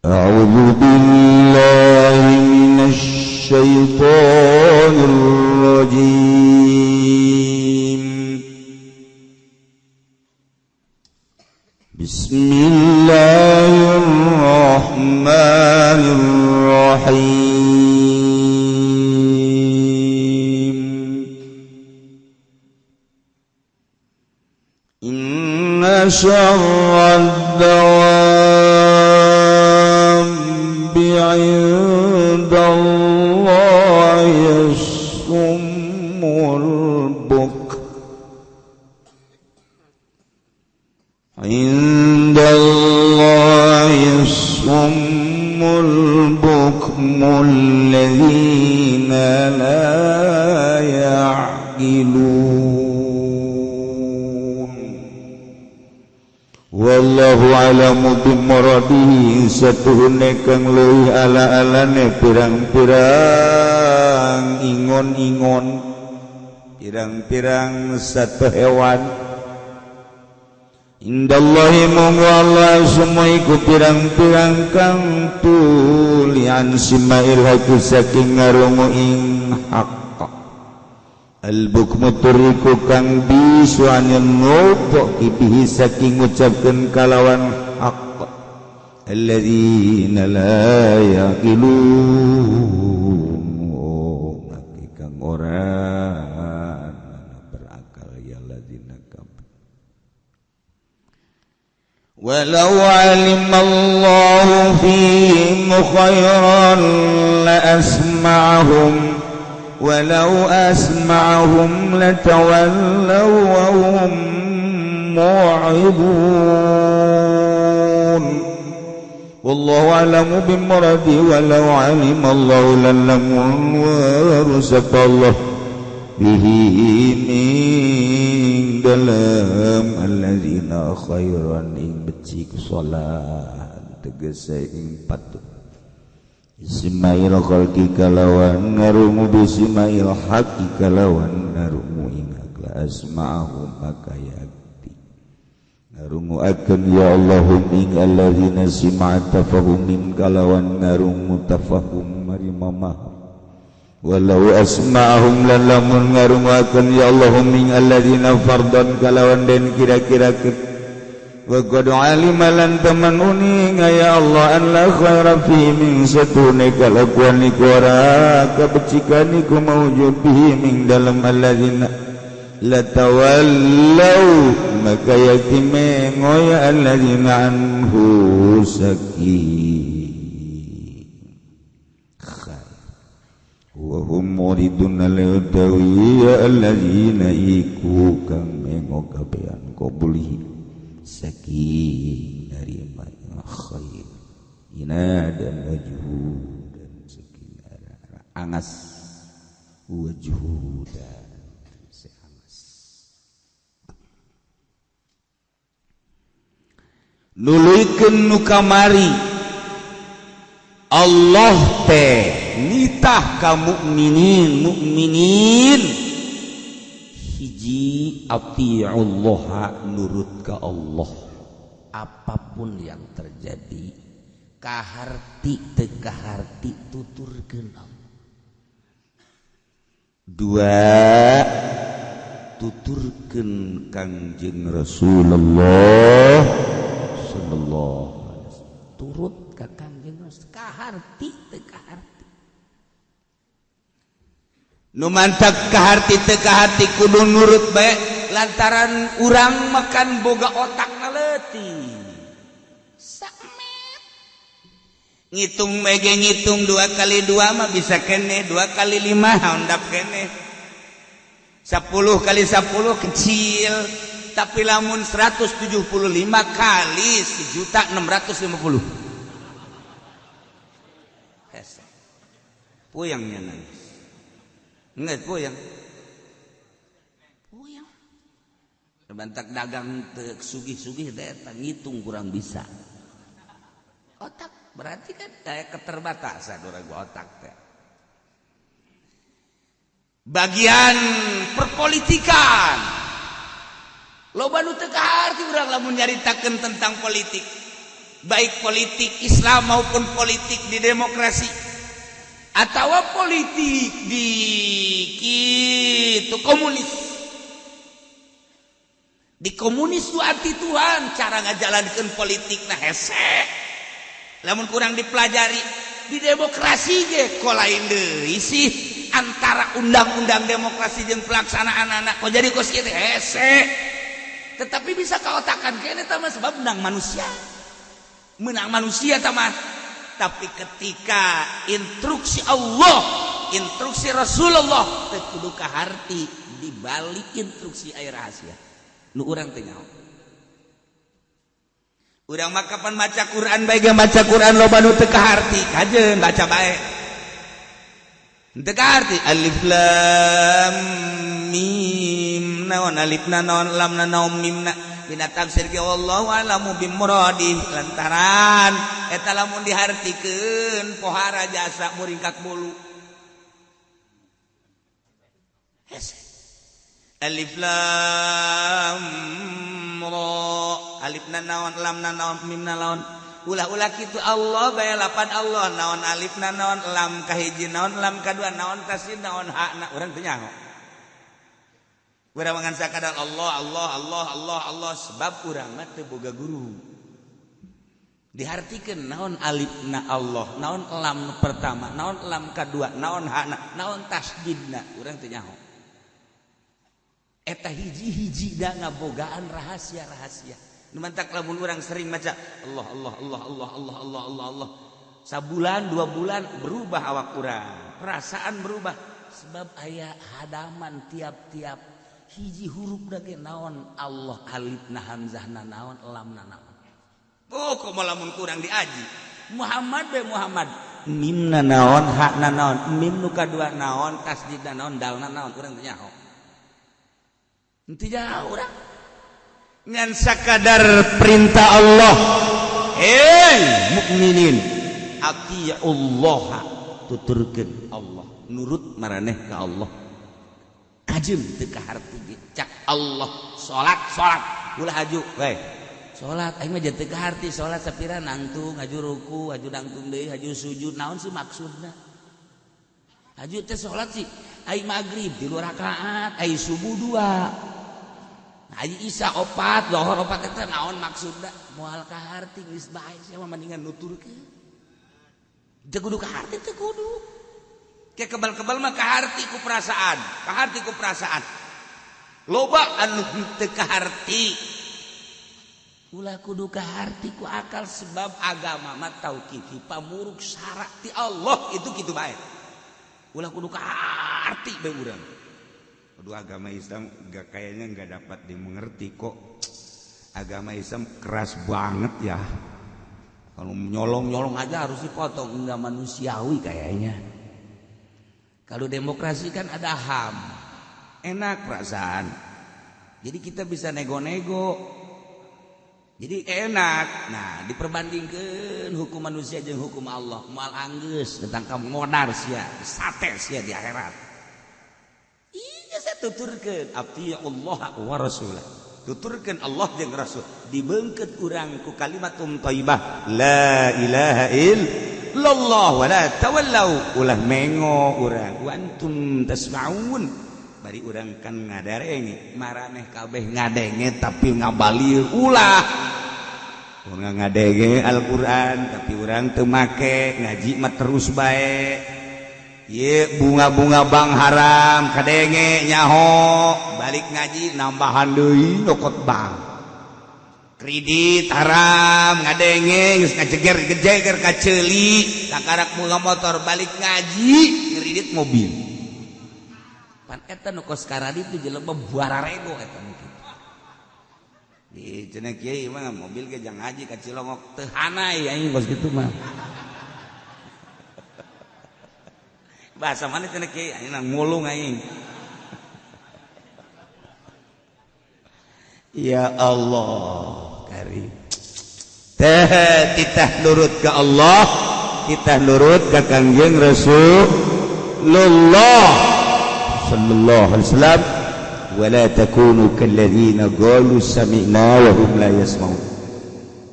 أعوذ بالله من الشيطان الرجيم. بسم الله الرحمن الرحيم. إن شر الدواب عند الله الصم البكم عند الله الصم البكم الذين لا يعقلون. Wallahu a'lamu bimuradihi satuhune kang leuwih ala-alane pirang-pirang ingon-ingon pirang-pirang satu hewan. Indallahi munggu Allah semua iku pirang-pirang kang tulian simail haqi saking ngarungu ing hak. Al-bukmu turiku kang bisuanil ngopo kibihi saking ngucapkeun kalawan hak. Alladzina la yaqilun, kang ora berakal ya alladzina kafaru. Walau alimallahu fihim khairan la asma'ahum walau asma'ahum latawallaw wa hum mu'ridun. Wallahu a'lamu bimuradi walau alimallahu lalamun warusaqallah bihi min dalam alladzina khairan ing becik salat tegese ing patut Ismail khalqi kalawan ngarungu bisimail haqi kalawan ngarungu ing akla asma'ahum maka yakti ngarungu akan ya Allahum ing alladzina sima'a tafahumin kalawan ngarungu tafahum marima maham. Walau asma'ahum lalamun ngarungu akan ya Allahum ing alladzina fardan kalawan den kira-kira wa qad alima lan teman uninga ya Allah an la khaira fi min satune kalakuan iku ora kabecikan iku maujud bihi min dalam alladzina latawallaw maka yakime ngoya alladzina anhu sakin khair wa hum muridun lil ya alladzina iku kang mengo kabehan qabulihi saking dari khair ina dan wajhu dan saking angas wajhu dan angas nuluykeun nu kamari Allah teh nitah ka mukminin mukminin hiji atiullaha nurut ka Allah apapun yang terjadi kaharti teu kaharti tuturkeun Allah. Dua tuturkeun Kangjeng Rasulullah sallallahu alaihi wasallam turut ka Kangjeng Rasul kaharti teu kaharti nu mantak kaharti teu kaharti kudu nurut bae lantaran urang makan boga otak leutik sakmet ngitung mege ngitung 2 kali 2 mah bisa kene 2 kali 5 handap kene 10 kali 10 kecil tapi lamun 175 kali 1.650.000 hese puyangnya nangis. Enggak puyang. Puyang. Bantak dagang teu sugih-sugih teh ngitung kurang bisa. Otak berarti kan kayak keterbatasan orang otak teh. Bagian perpolitikan. Loba nu teu kaharti urang lamun nyaritakeun tentang politik. Baik politik Islam maupun politik di demokrasi atau politik di kitu komunis. Di komunis tu anti Tuhan, cara ngajalankeun politik nah hese. Lamun kurang dipelajari di demokrasi ge kolain deui sih antara undang-undang demokrasi jeung pelaksanaan anak kok jadi kos kieu hese. Tetapi bisa kaotakan kene tah mah sebab menang manusia. Menang manusia tah mah. Tapi ketika instruksi Allah, instruksi Rasulullah teu kudu kaharti dibalik instruksi aya rahasia. Nu urang teu nyaho. Urang mah kapan maca Quran bae ge maca Quran loba nu teu kaharti, kajeun baca bae. Teu kaharti alif lam mim naon alifna naon lamna naon mimna dina tafsir ge wallahu alamu bimuradi lantaran eta lamun dihartikeun pohara jasa muringkak bulu. Hese. Alif lam ra alifna naon lamna naon mimna naon ulah-ulah kitu Allah bae lapan Allah naon alifna naon lam kahiji naon lam kadua naon tasdid naon hakna urang teu nyaho. Urang ngan sakadar Allah Allah Allah Allah Allah sebab urang mah teu boga guru. Dihartikeun naon alifna Allah naon lam pertama naon lam kadua naon hakna naon tasdidna urang teu nyaho. Eta hiji-hiji da ngabogaan rahasia-rahasia. Nu mantak lamun urang sering maca Allah Allah Allah Allah Allah Allah Allah Allah. Sabulan 2 bulan berubah awak urang, perasaan berubah sebab aya hadaman tiap-tiap hiji huruf da ge naon Allah alifna hamzahna naon lamna naon. Oh komo lamun kurang diaji. Muhammad be Muhammad mimna naon hakna naon mim nu kadua naon tasdidna naon dalna naon urang teu nyaho. Henteu jauh urang. Ngan sakadar perintah Allah. Hey mukminin, atiullah tuturkeun Allah, nurut maraneh ka Allah. Kajeun teu kaharti ge cak Allah salat salat ulah haju we. Salat aing mah teu kaharti salat sapira nangtung haju ruku, haju nangtung deui, haju sujud naon sih maksudna? Haju teh salat sih aing magrib 3 rakaat, aing subuh 2. Aji Isa 4, lohor 4 eta naon maksudna? Moal kaharti geus bae sia mah mendingan nuturkeun. Teu kudu kaharti teu kudu. Ke kebal-kebal mah kaharti ku perasaan, kaharti ku perasaan. Loba anu teu kaharti. Ulah kudu kaharti ku akal sebab agama mah tauqifi pamuruk syarat ti Allah itu kitu bae. Ulah kudu kaharti bae urang. Aduh agama Islam gak, kayaknya nggak dapat dimengerti kok. Agama Islam keras banget ya. Kalau nyolong-nyolong aja harus dipotong, nggak manusiawi kayaknya. Kalau demokrasi kan ada HAM, enak perasaan. Jadi kita bisa nego-nego. Jadi enak. Nah, diperbandingkan hukum manusia jeung hukum Allah, moal anggeus tentang modar sia, sate sia di akhirat. Saya tuturkeun atiullah wa rasulah. Tuturkeun Allah jeung Rasul. Dibeungkeut urang ku kalimatum thayyibah la ilaha illallah wa la tawallau. Ulah mengo urang wa antum tasma'un. Bari urang kan ngadarenge, maraneh kabeh ngadenge tapi ngabalil ulah. Urang ngadenge Al-Qur'an tapi urang teu make, ngaji mah terus bae. Ye bunga-bunga bang haram kadenge nyaho balik ngaji nambahan deui nyokot bang kredit haram ngadenge geus ngajeger-gejeger ka ceuli kakarak bunga motor balik ngaji ngredit mobil pan eta nu kos karadit teh jelema buararego eta nu kitu di cenah kiai mah mobil ge jang ngaji ka Cilongok teu hanai aing kos kitu mah. Bahasa mana cenah kiai aing nang mulung aing. Ya Allah karim. Teh titah nurut ke Allah, titah nurut ke Kangjeng Rasulullah sallallahu alaihi wasallam. Wala takunu kalladzina qalu sami'na wa hum la yasma'un.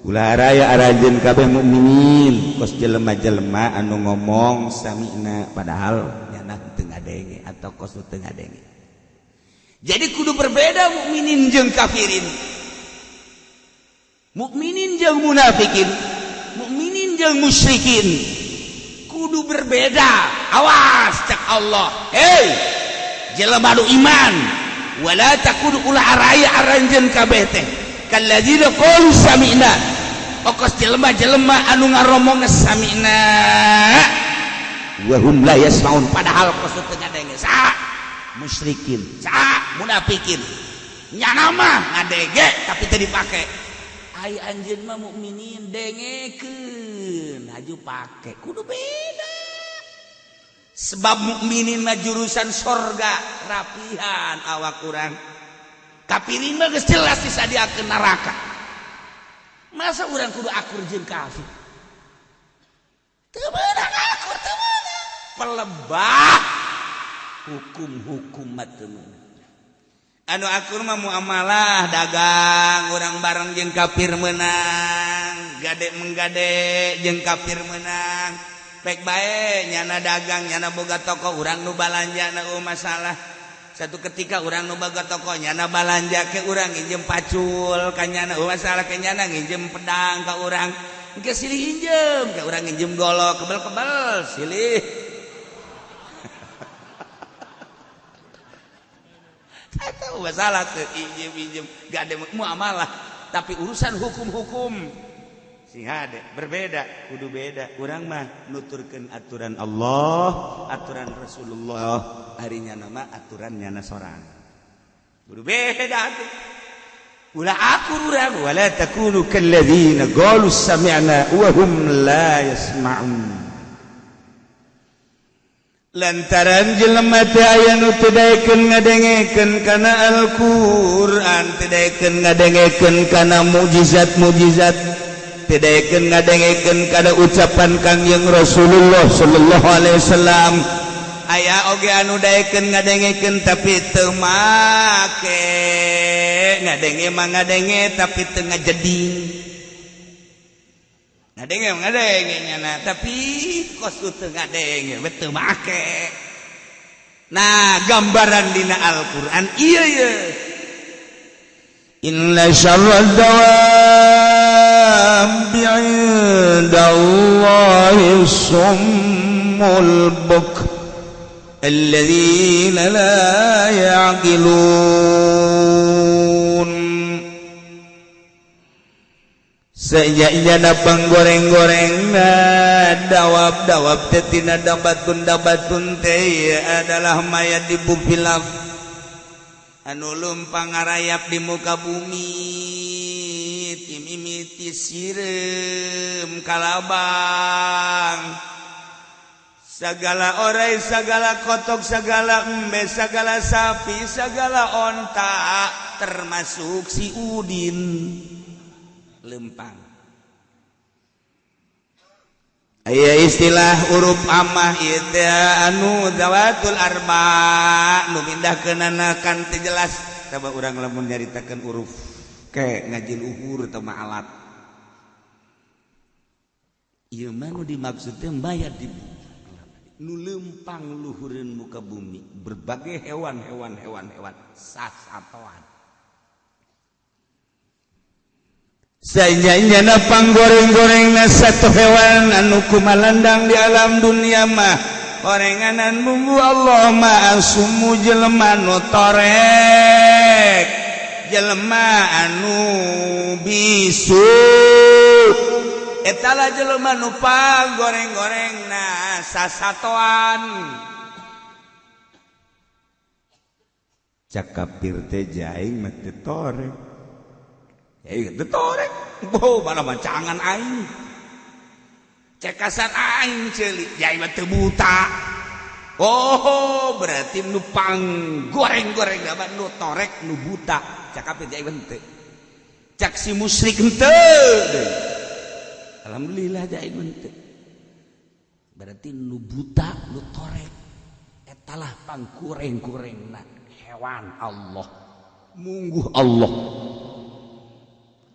Ulah raya arajeun kabeh mukminin kos jelema-jelema anu ngomong sami'na padahal nyana teu ngadenge atau kos teu ngadenge. Jadi kudu berbeda mukminin jeung kafirin, mukminin jeung munafikin, mukminin jeung musyrikin, kudu berbeda. Awas cek Allah, hei jelema nu iman, wala takunu ulah araya aranjeun kabeh teh kalladzina qalu sami'na, okos jelema-jelema anu ngaromong sami'na wa hum la yasma'un, padahal kos teu ngadenge. Saha musyrikin, saha munafikin, nyana mah ngadenge tapi teu dipake. Ai anjeun mah mukminin dengekeun haju pake, kudu beda. Sebab mukminin mah jurusan sorga, rapihan awak urang. Kafirin mah geus jelas disadiakeun neraka. Masa urang kudu akur jeung kafir? Teu meunang akur, teu meunang. Pelebah hukum-hukum mah teu meunang. Anu akur mah muamalah dagang urang bareng jeung kafir meunang, gade menggade jeung kafir meunang. Pek bae nyana dagang, nyana boga toko, urang nu balanja na masalah. Satu ketika urang nu boga toko nyana balanja ke urang nginjem pacul ka nyana masalah, ke nyana nginjem pedang ka urang. Engke silih injem, ke urang nginjem golok kebel-kebel silih. Tahu masalah tuh injem-injem gak ada muamalah, tapi urusan hukum-hukum sing hade berbeda, kudu beda. Urang mah nuturkeun aturan Allah, aturan Rasulullah, harinya nama aturan nyana sorang. Kudu beda tuh. Ulah akur urang wala takunu kalladzina qalu sami'na wa hum la yasma'un. Lantaran jelema teh aya nu teu daekeun ngadengekeun kana Al-Qur'an, teu daekeun ngadengekeun kana mukjizat-mukjizat, teu daekeun ngadengekeun kana ucapan Kangjeng Rasulullah sallallahu alaihi wasallam. Aya oge anu daekeun ngadengekeun tapi teu make, ngadenge mah ngadenge tapi teu ngajeding. Ngadenge ngadenge nyana tapi kos teu ngadenge teu make. Nah, gambaran dina Al-Qur'an ieu ye. Inna syarrad dawabi 'indallahi summul buk alladzina la ya'qilun. Sejanya panggoreng-gorengna dawab-dawab teh tina dabatun-dabatun teh adalah mayat di bupilaf anu lumpang ngarayap di muka bumi timimiti sireum kalabang segala orai, segala kotok, segala embe, segala sapi, segala onta, termasuk si Udin lempang. Aya istilah urup amah ieu teh anu zawatul arba nu mindahkeunana kan teu jelas. Coba urang lamun nyaritakeun uruf ke ngaji luhur teu mah alat. Ieu mah nu dimaksud teh mayat di nu lempang luhureun muka bumi berbagai hewan-hewan hewan-hewan sasatoan. Sanyana panggoreng-gorengna satu hewan anu kumalandang di alam dunia mah gorenganan bumbu Allah mah asumu jelema nu torek, jelema anu bisu, eta lah jelema nu panggoreng-gorengna sasatoan. Cak kafir teh jaing mah teu torek. Ya itu torek, boh mana macangan aing, cekasan aing ceuli, jai mah teu buta. Oh berarti nu pang goreng-goreng mah nu torek nu buta, cakap jai mah teu. Cak si musyrik henteu. Alhamdulillah jai mah teu. Berarti nu buta nu torek, eta lah pang goreng-gorengna hewan Allah, mungguh Allah.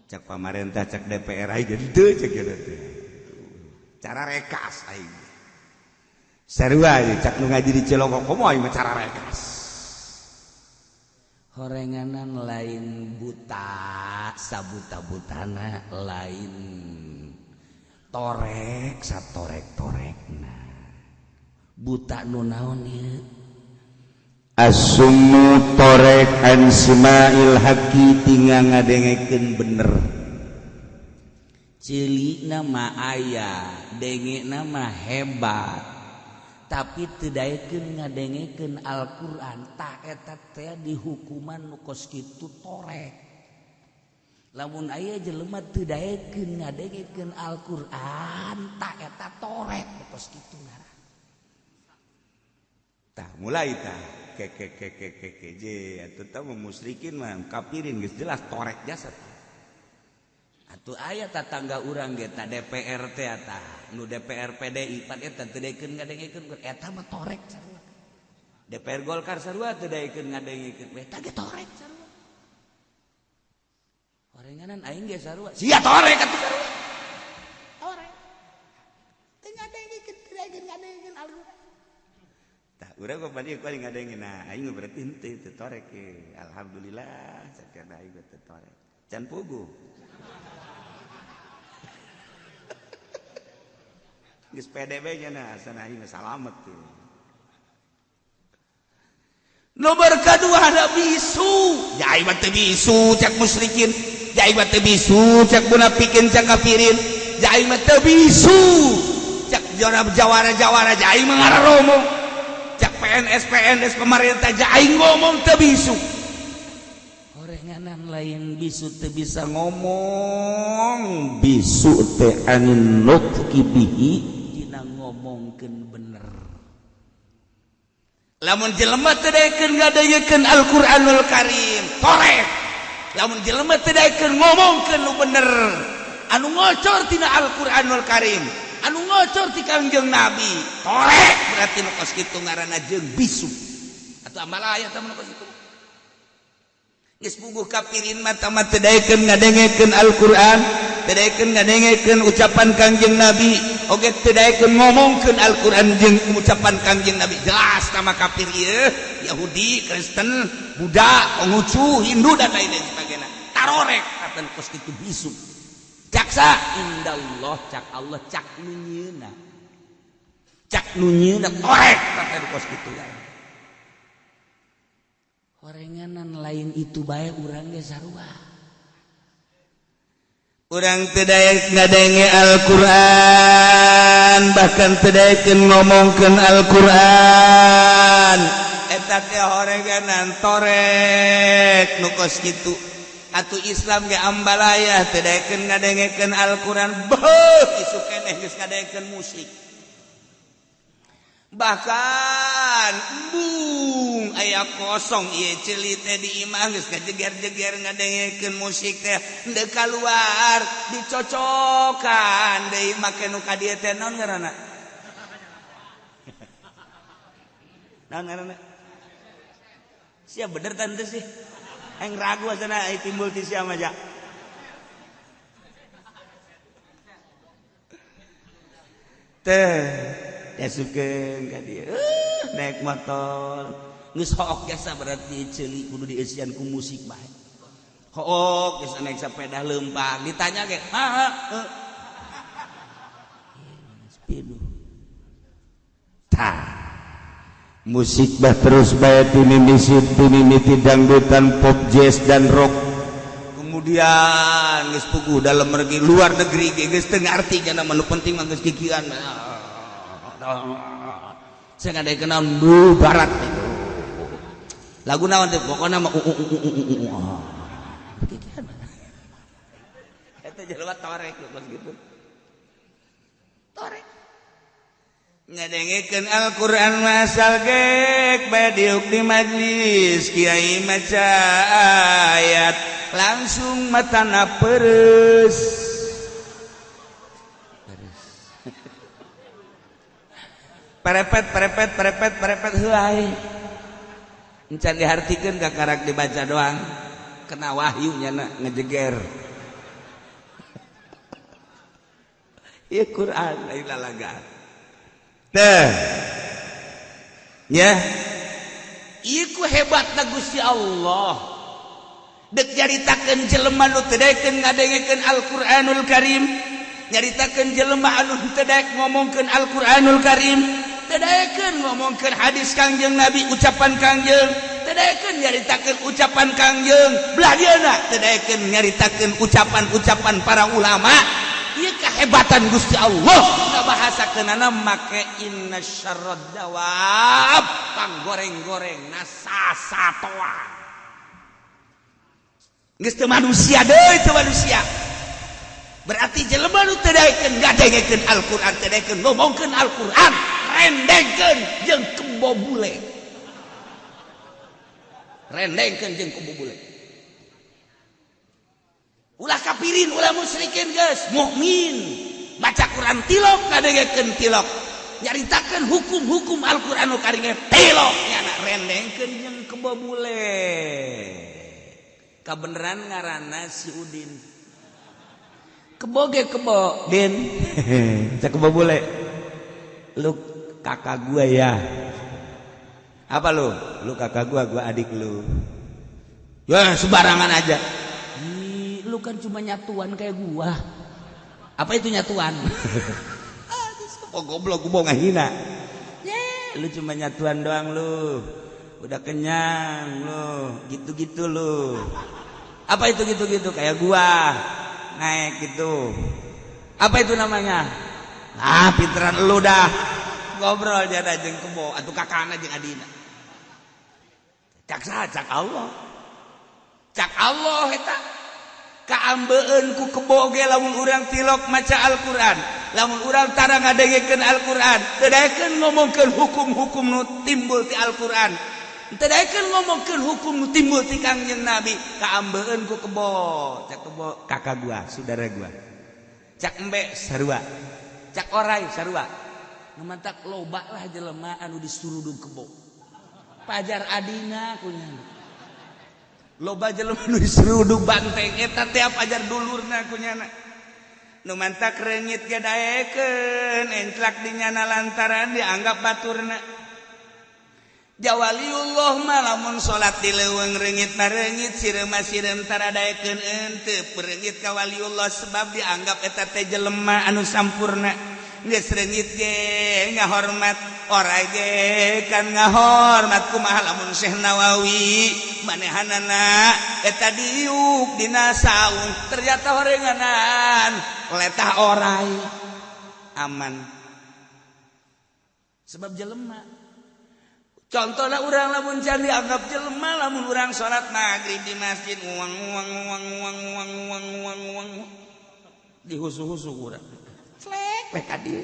Cak pamarentah cak DPR aing henteu cek eta teh. Cara rekas aing. Sarua cak nu ngaji di Cilongok komo aing mah cara rekas. Horenganan lain buta sabuta-butana lain torek satorek-torekna. Buta nu naon ieu? Asummu torek an simail haqi tinggal ngadengekeun bener. Ceulina mah aya, dengena mah hebat. Tapi teu daekeun ngadengekeun Al-Qur'an, tah eta teh dihukuman nu kos kitu torek. Lamun aya jelema teu daekeun ngadengekeun Al-Qur'an, tah eta torek nu kos kitu ngaran. Tah mulai tah ke ke ke ke ke ke je atuh tah musyrikin mah kafirin geus jelas torek jasa. Atuh aya tatangga urang ge ta DPR teh tah nu DPR PDI pan eta teu daekeun ngadengekeun eta mah torek sarua. DPR Golkar sarua teu daekeun ngadengekeun eta ge torek sarua. Horenganan aing ge sarua sia torek atuh sarua. Torek. Teu ngadengekeun teu daekeun ngadengekeun Al-Qur'an. Tah urang kok badi kuari ngadengin nah aing berarti henteu teu torek ke. Alhamdulillah sakana aing teu torek. Can puguh. Geus PDB nya nah asana aing salamet teh. Nomor kedua ada bisu. Ya aing mah teu bisu cak musyrikin. Ya aing mah teu bisu cak munafikin cak kafirin. Ya aing mah teu bisu cak jawara-jawara ja aing mah ngararomo. Cak PNS PNS pemerintah ja aing ngomong teu bisu. Horenganan lain bisu teu bisa ngomong. Bisu teh anin nutqi bihi dina ngomongkeun bener. Lamun jelema teu daekeun ngadengekeun Al-Qur'anul Karim, torek. Lamun jelema teu daekeun ngomongkeun nu bener, anu ngocor tina Al-Qur'anul Karim, anu ngocor ti Kangjeng Nabi, torek berarti nu kos kitu ngaranna jeung bisu. Atuh amalaya tah nu kos kitu. Geus puguh kafirin mah tah mah teu daekeun ngadengekeun Al-Qur'an, teu daekeun ngadengekeun ucapan Kangjeng Nabi, oge teu daekeun ngomongkeun Al-Qur'an jeung ucapan Kangjeng Nabi. Jelas nama kafir ieu, Yahudi, Kristen, Buddha, Konghucu, Hindu dan lain-lain sebagainya. Tarorek atan kos kitu bisu. Caksa indallah cak Allah cak nu nyieuna. Cak nu nyieuna torek atan kos kitu. Horenganan lain itu bae urang ge sarua. Urang teu daek ngadenge Al-Qur'an, bahkan teu daekeun ngomongkeun Al-Qur'an. Eta teh horenganan torek nu kos kitu. Atuh Islam ge ambalaya teu daekeun ngadengekeun Al-Qur'an, beuh isuk keneh geus ngadengekeun musik. Bahkan embung aya kosong ieu ceuli teh di imah geus kajeger-jeger ngadengekeun musik teh henteu kaluar dicocokan deui make nu ka dieu teh naon ngaranna? Naon ngaranna? Sia bener tante sih. Aing ragu asana ai timbul ti sia mah ja. Teh diasupkeun ka dieu naik motor geus hook jasa berarti ceuli kudu dieusian ku musik bae. Hook geus naik sepeda leumpang ditanya ge ha ha. Tah musik bah terus bae timimiti dangdutan pop jazz dan rock. Kemudian geus puguh dalam negeri luar negeri ge geus teu ngarti kana mah nu penting mah geus kikian. Saya nggak ada kenal nu barat itu. Lagu naon teh pokokna mah kikian. Eta jelema torek kos kitu. Torek. Ngadengekeun Al-Qur'an masal gek bae diuk di majlis kiai maca ayat langsung matana pereus. Perepet perepet perepet perepet heuai. Encan dihartikeun ka karak dibaca doang. Kena wahyu nyana ngejeger. Ieu Quran lain lalagaan. Teh. Ya. Ieu ku hebatna Gusti Allah. Dek nyaritakeun jelema nu teu daekeun ngadengekeun Al-Qur'anul Karim, nyaritakeun jelema anu teu daek ngomongkeun Al-Qur'anul Karim, teu daekeun ngomongkeun hadis Kangjeng Nabi, ucapan Kangjeng, teu daekeun nyaritakeun ucapan Kangjeng, belah dieuna teu daekeun nyaritakeun ucapan-ucapan para ulama. Ieu kehebatan Gusti Allah ngabahasakeunana make inna syarrad dawab, panggoreng-goreng nasasatoa. Geus teu manusia deui teu manusia. Berarti jelema nu teu daekeun ngadengekeun Al-Qur'an, teu daekeun ngomongkeun Al-Qur'an, rendengkeun jeung kebo bule. Rendengkeun jeung kebo bule. Ulah kafirin, ulah musyrikin geus, mukmin. Baca Quran tilok, ngadengekeun tilok. Nyaritakeun hukum-hukum Al-Qur'anul Karim tilok, nyana rendengkeun jeung kebo bule. Kabeneran ngaranna si Udin. Kebo ge kebo, Din. Cek kebo bule. Lu kakak gua ya. Apa lu? Lu kakak gua, gua adik lu. Ya sembarangan aja. Ih, lu kan cuma nyatuan kayak gua. Apa itu nyatuan? Oh goblok, gua mau ngahina. Ya, lu cuma nyatuan doang lu. Udah kenyang lu, gitu-gitu lu. Apa itu gitu-gitu? Kayak gua naik gitu. Apa itu namanya? Ah, pinteran lu dah. Ngobrol jada jeung kebo atuh kakana jeung adina. Cak saha? Cak Allah. Cak Allah eta. Kaambeun ku kebo ge lamun urang tilok maca Al-Qur'an, lamun urang tara ngadengekeun Al-Qur'an, teu daekeun ngomongkeun hukum-hukum nu timbul ti Al-Qur'an, teu daekeun ngomongkeun hukum nu timbul ti Kangjeng Nabi, kaambeun ku kebo. Cak kebo kakak gua, saudara gua. Cak embe sarua. Cak orai sarua. Nu mantak loba lah jelema anu disurudug kebo. Pajar adina kunyana. Loba jelema nu diseruduk banteng eta teh pajar dulurna kunyana. Nu mantak reungit ge daekeun enclak di nyana lantaran dianggap baturna. Jawaliullah mah lamun salat di leuweung reungit na reungit sireum mah sireum tara daekeun henteu reungit ka waliullah sebab dianggap eta teh jelema anu sampurna. Geus reungit ge ngahormat, orai ge kan ngahormat. Kumaha lamun Syekh Nawawi manehanana eta diuk dina saung ternyata horenganan letah orai aman sebab jelema. Contohna urang lamun can dianggap jelema lamun urang salat maghrib di masjid uang uang uang uang uang uang uang uang dihusu-husu urang clek we ka dieu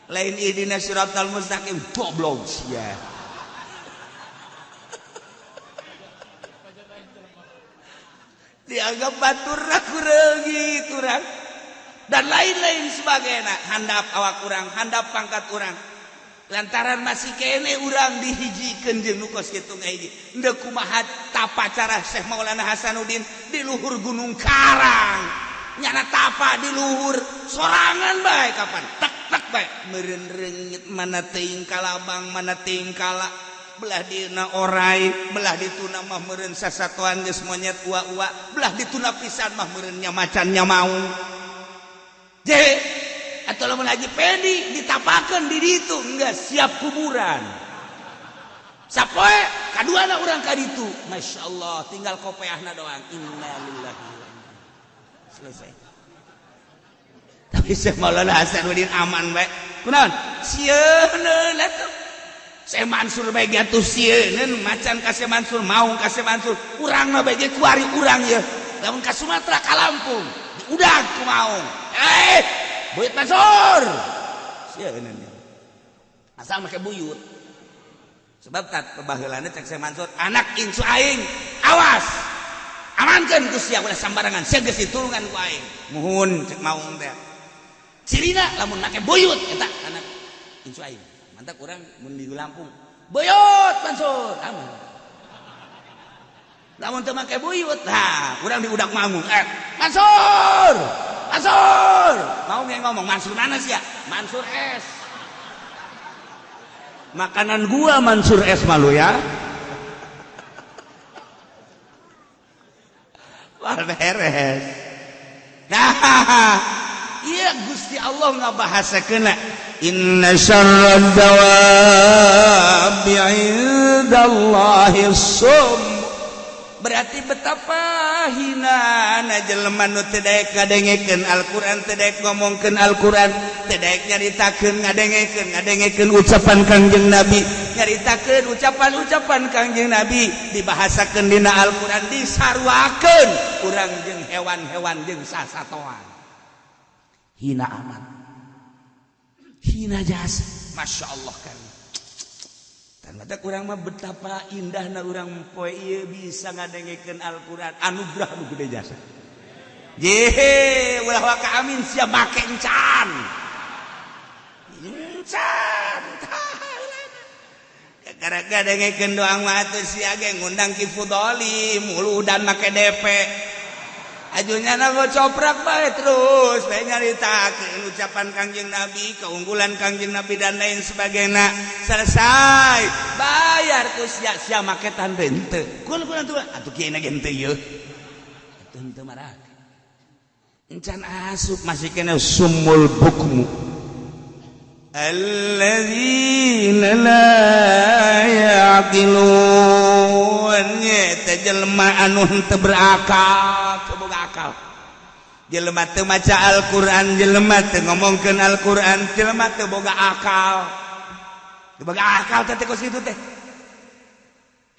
lain ihdina siratal mustaqim goblok sia. Dianggap baturna ku reungit urang dan lain-lain sebagainya. Handap awak urang, handap pangkat urang. Lantaran masih kene urang dihijikeun jeung nu kos kitu ngahiji. Endeu kumaha tapa cara Syekh Maulana Hasanuddin di luhur Gunung Karang. Nyana tapa di luhur sorangan bae kapan tek tek bae meureun reungit mana teuing kalabang mana teuing kala belah dina orai belah dituna mah meureun sasatoan geus monyet ua-ua belah dituna pisan mah meureun nya macan nya maung. Je atau lamun Haji Pendi ditapakeun di ditu enggak siap kuburan. Sapoe kaduana urang ka ditu masyaallah tinggal kopeahna doang innalillahi selesai. Tapi Syekh Maulana Hasanuddin aman bae. Kunaon? Sieun atuh. Syekh Mansur bae ge atuh sieun macan ka Syekh Mansur, maung ka Syekh Mansur. Urang mah bae ge kuari urang ieu. Lamun ka Sumatera ka Lampung, diudag ku maung. Eh, buyut Mansur. Sieun asal make buyut. Sebab tat baheulana cek Syekh Mansur, anak incu aing, awas. Amankeun ku sia ulah sambarangan, sia geus ditulungan ku aing. Muhun cek maung teh. Cirina lamun make buyut eta anak incu aing. Mantak urang mun di Lampung, buyut Mansur, aman. Lamun teu make buyut, tah urang diudak maung. Mansur. Mansur. Mau nggak ngomong Mansur mana sih ya? Mansur S. Makanan gua Mansur S malu ya. Wah beres. Nah, iya Gusti Allah ngabahasakeun inna syarrad dawabi 'indallahi sum. Berarti betapa hina na jelema nu teu daek ngadengekeun Al-Qur'an, teu daek ngomongkeun Al-Qur'an, teu daek nyaritakeun ngadengekeun ucapan Kangjeng Nabi, nyaritakeun ucapan-ucapan Kangjeng Nabi dibahasakeun dina Al-Qur'an, disaruakeun urang jeung hewan-hewan jeung sasatoan. Hina amat. Hina jasa. Masya Allah kan. Mata kurang mah betapa indahna urang poe ieu bisa ngadengekeun Al-Qur'an, anugerah nu gede jasa. Jehe, ulah waka amin sia make encan. Encan. Gara-gara ngadengekeun doang mah atuh sia ge ngundang Ki Fudoli, mulu dan make DP. Ajunya na coprak bae terus bae nyaritakeun ucapan Kangjeng Nabi, keunggulan Kangjeng Nabi dan lain sebagainya. Selesai, bayar ku sia sia make tante henteu. Kul kul atuh atuh kieu na ge henteu ieu. Atuh henteu marak. Encan asup masih kena sumul bukmu. Alladzina la ya'qilun nya jelema anu henteu berakal, teu boga akal. Jelema teu maca Al-Qur'an, jelema teu ngomongkeun Al-Qur'an, jelema teu boga akal. Teu boga akal teh kos kitu teh.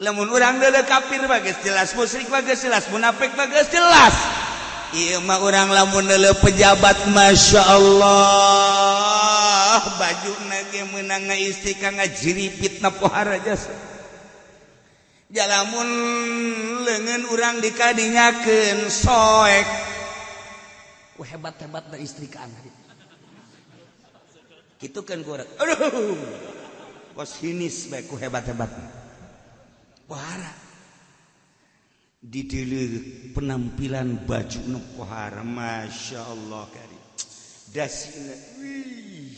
Lamun urang deuleu kafir mah geus jelas, musyrik mah geus jelas, munafik mah geus jelas. Ieu mah urang lamun deuleu pejabat Masya Allah, bajuna ge meunang ngaistika ngajiripit na pohara jasa. Jalamun leungeun urang dikadinyakeun soek. Ku hebat-hebatna istrikaan. Kitu kan ku urang. Aduh. Kos hinis bae ku hebat-hebatna. Pohara. Dideuleu penampilan baju nu pohara Masya Allah kari. Dasina wih.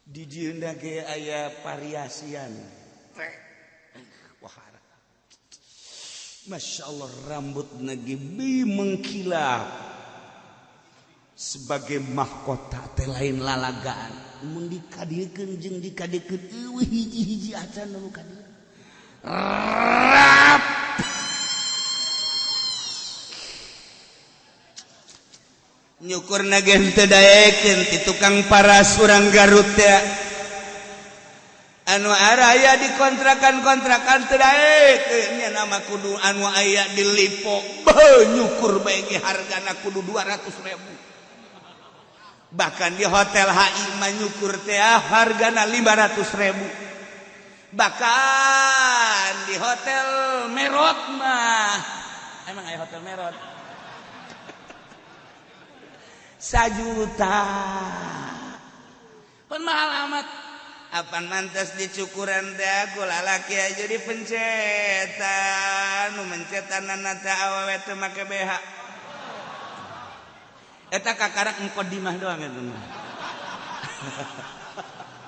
Di dieu ge aya variasian. Wahara. Masya Allah rambut nage mengkilap sebagai mahkota teh lain lalagaan. Mun dikadiekeun jeung dikadiekeun eueuh hiji-hiji acan nu kadieu. Rap. Nyukur nage henteu daekeun ti tukang paras urang Garut teh. Anu araya di kontrakan-kontrakan teu daekeun nya nama kudu anu aya di Lipo. Beuh nyukur bae ge hargana kudu 200.000. Bahkan di hotel HI mah nyukur teh hargana 500.000. Bahkan di hotel Merot mah emang aya hotel Merot 1 juta. Pun mahal amat. Apan mantas dicukuran teh aku lalaki aja dipencetan, nu mencetanana teh awewe teu make BH. Eta kakarak mukadimah doang eta mah.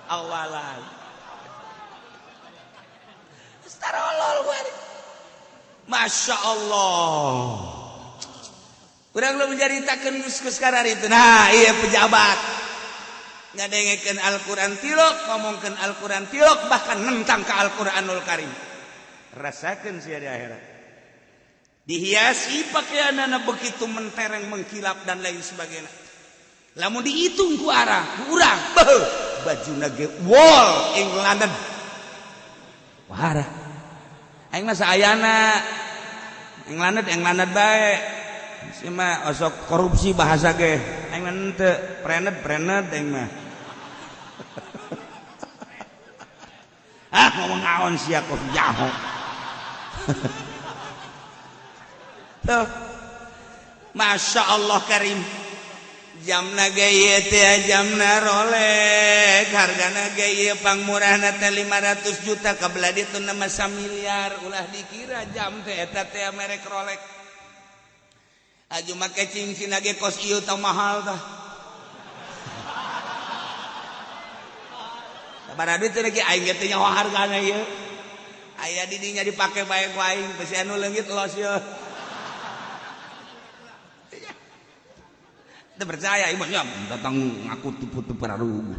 Awalan. Tarolol gua. Masya Allah. Urang lu menceritakeun geus kararitu. Nah, iya pejabat. Ngadengekeun Al-Qur'an tilok, ngomongkeun Al-Qur'an tilok, bahkan nentang ka Al-Qur'anul Karim. Rasakeun sia di akhirat. Dihiasi pakaianana begitu mentereng, mengkilap dan lain sebagainya. Lamun dihitung ku arah, ku urang, beuh, bajuna ge wol ing London. Wahara. Aing mah saayana. Ing London bae. Si mah osok korupsi bahasa ge. Aing mah henteu, prenet aing mah. Ah ngomong naon sia kok jaho. Tuh. Masya Allah Karim. Jamna ge ieu teh jamna Rolex, hargana ge ieu pangmurahna teh 500 juta kabelah ditu nama samiliar, ulah dikira jam teh eta teh merek Rolex. Aju make cincin lagi kos ieu tah mahal tah. Sabaraha duit teh lagi aing ge teu nyaho hargana ieu. Aya di dinya dipake bae ku aing, besi anu leungit los ieu. Teu percaya ieu mah datang ngaku tipu-tipu pararugu.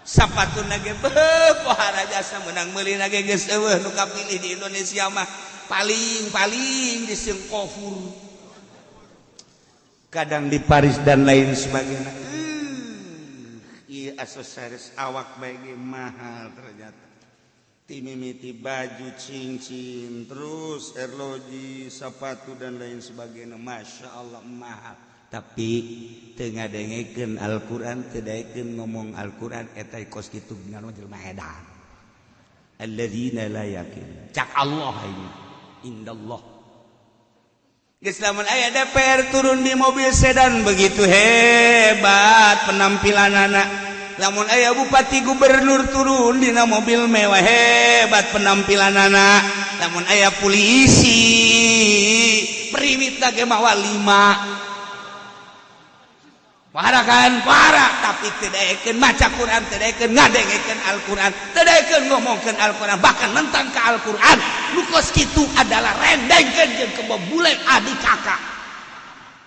Sapatuna ge beuh pohara jasa meunang meulina ge geus eueuh nu kapilih di Indonesia mah paling-paling di Singapura. Kadang di Paris dan lain sebagainya. Ieu aksesoris awak bae ge mahal ternyata. Timimiti baju, cincin, terus erloji, sepatu dan lain sebagainya. Masya Allah mahal. Tapi teu ngadengekeun Al-Qur'an, teu daekeun ngomong Al-Qur'an eta kos kitu ngaran jelema edan. Alladzina la yaqin. Cak Allah ini. Indallah. Geus lamun aya DPR turun di mobil sedan begitu hebat penampilanana. Lamun aya bupati gubernur turun dina mobil mewah hebat penampilanana. Lamun aya polisi periwit ge mawa 5. Para kan para tapi teu daekeun maca Quran, teu daekeun ngadengekeun Al-Qur'an, teu daekeun ngomongkeun Al-Qur'an, bahkan nentang ka Al-Qur'an. Nu kos kitu adalah rendengkeun jeung kebobule adik kakak.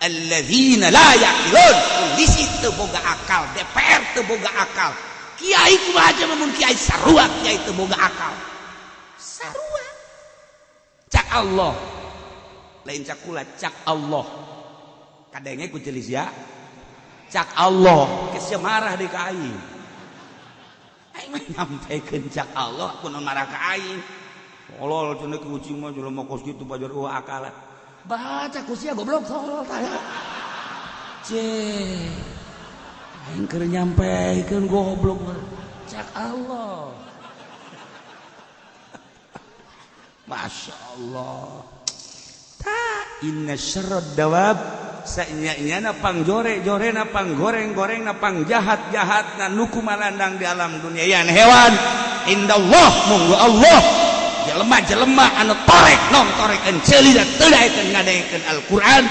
Alladzina la yaqilun. Polisi teu boga akal, DPR teu boga akal. Kiai kumaha aja mun kiai sarua kiai teu boga akal. Sarua. Cak Allah. Lain cak kula, cak Allah. Kadenge ku celis ya. Cak Allah, geus marah di ka aing. Aing mah nyampekeun cak Allah, kunaon marah ka aing. Tolol cenah ku ucing mah jelema kos kitu bajar eueuh akalan. Baca ku sia goblok tolol tah. Ceh. Aing keur nyampekeun goblok. Cak Allah. Masya Allah. Ta inna syarrad dawab sanya-nyana pangjore-jore na panggoreng-goreng na pangjahat-jahat na nuku malandang di alam dunia yan hewan indallah munggu Allah jelema-jelema anu torek nong torekeun ceuli da teu daekeun ngadengekeun Al-Qur'an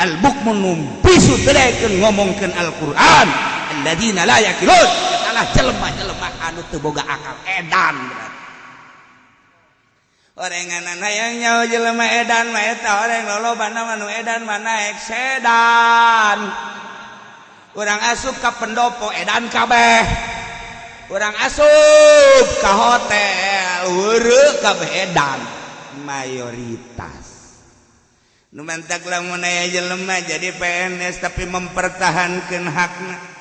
al-bukmun nu bisu teu daekeun ngomongkeun Al-Qur'an alladzina la yaqilun salah jelema-jelema anu teu boga akal edan berarti orenganan hayang nyaho jelema edan mah eta oreng lolobana mah nu edan mah naek sedan. Urang asup ka pendopo edan kabeh. Urang asup ka hotel weureuh kabeh edan mayoritas. Nu mantak lamun aya jelema jadi PNS tapi mempertahankeun hakna.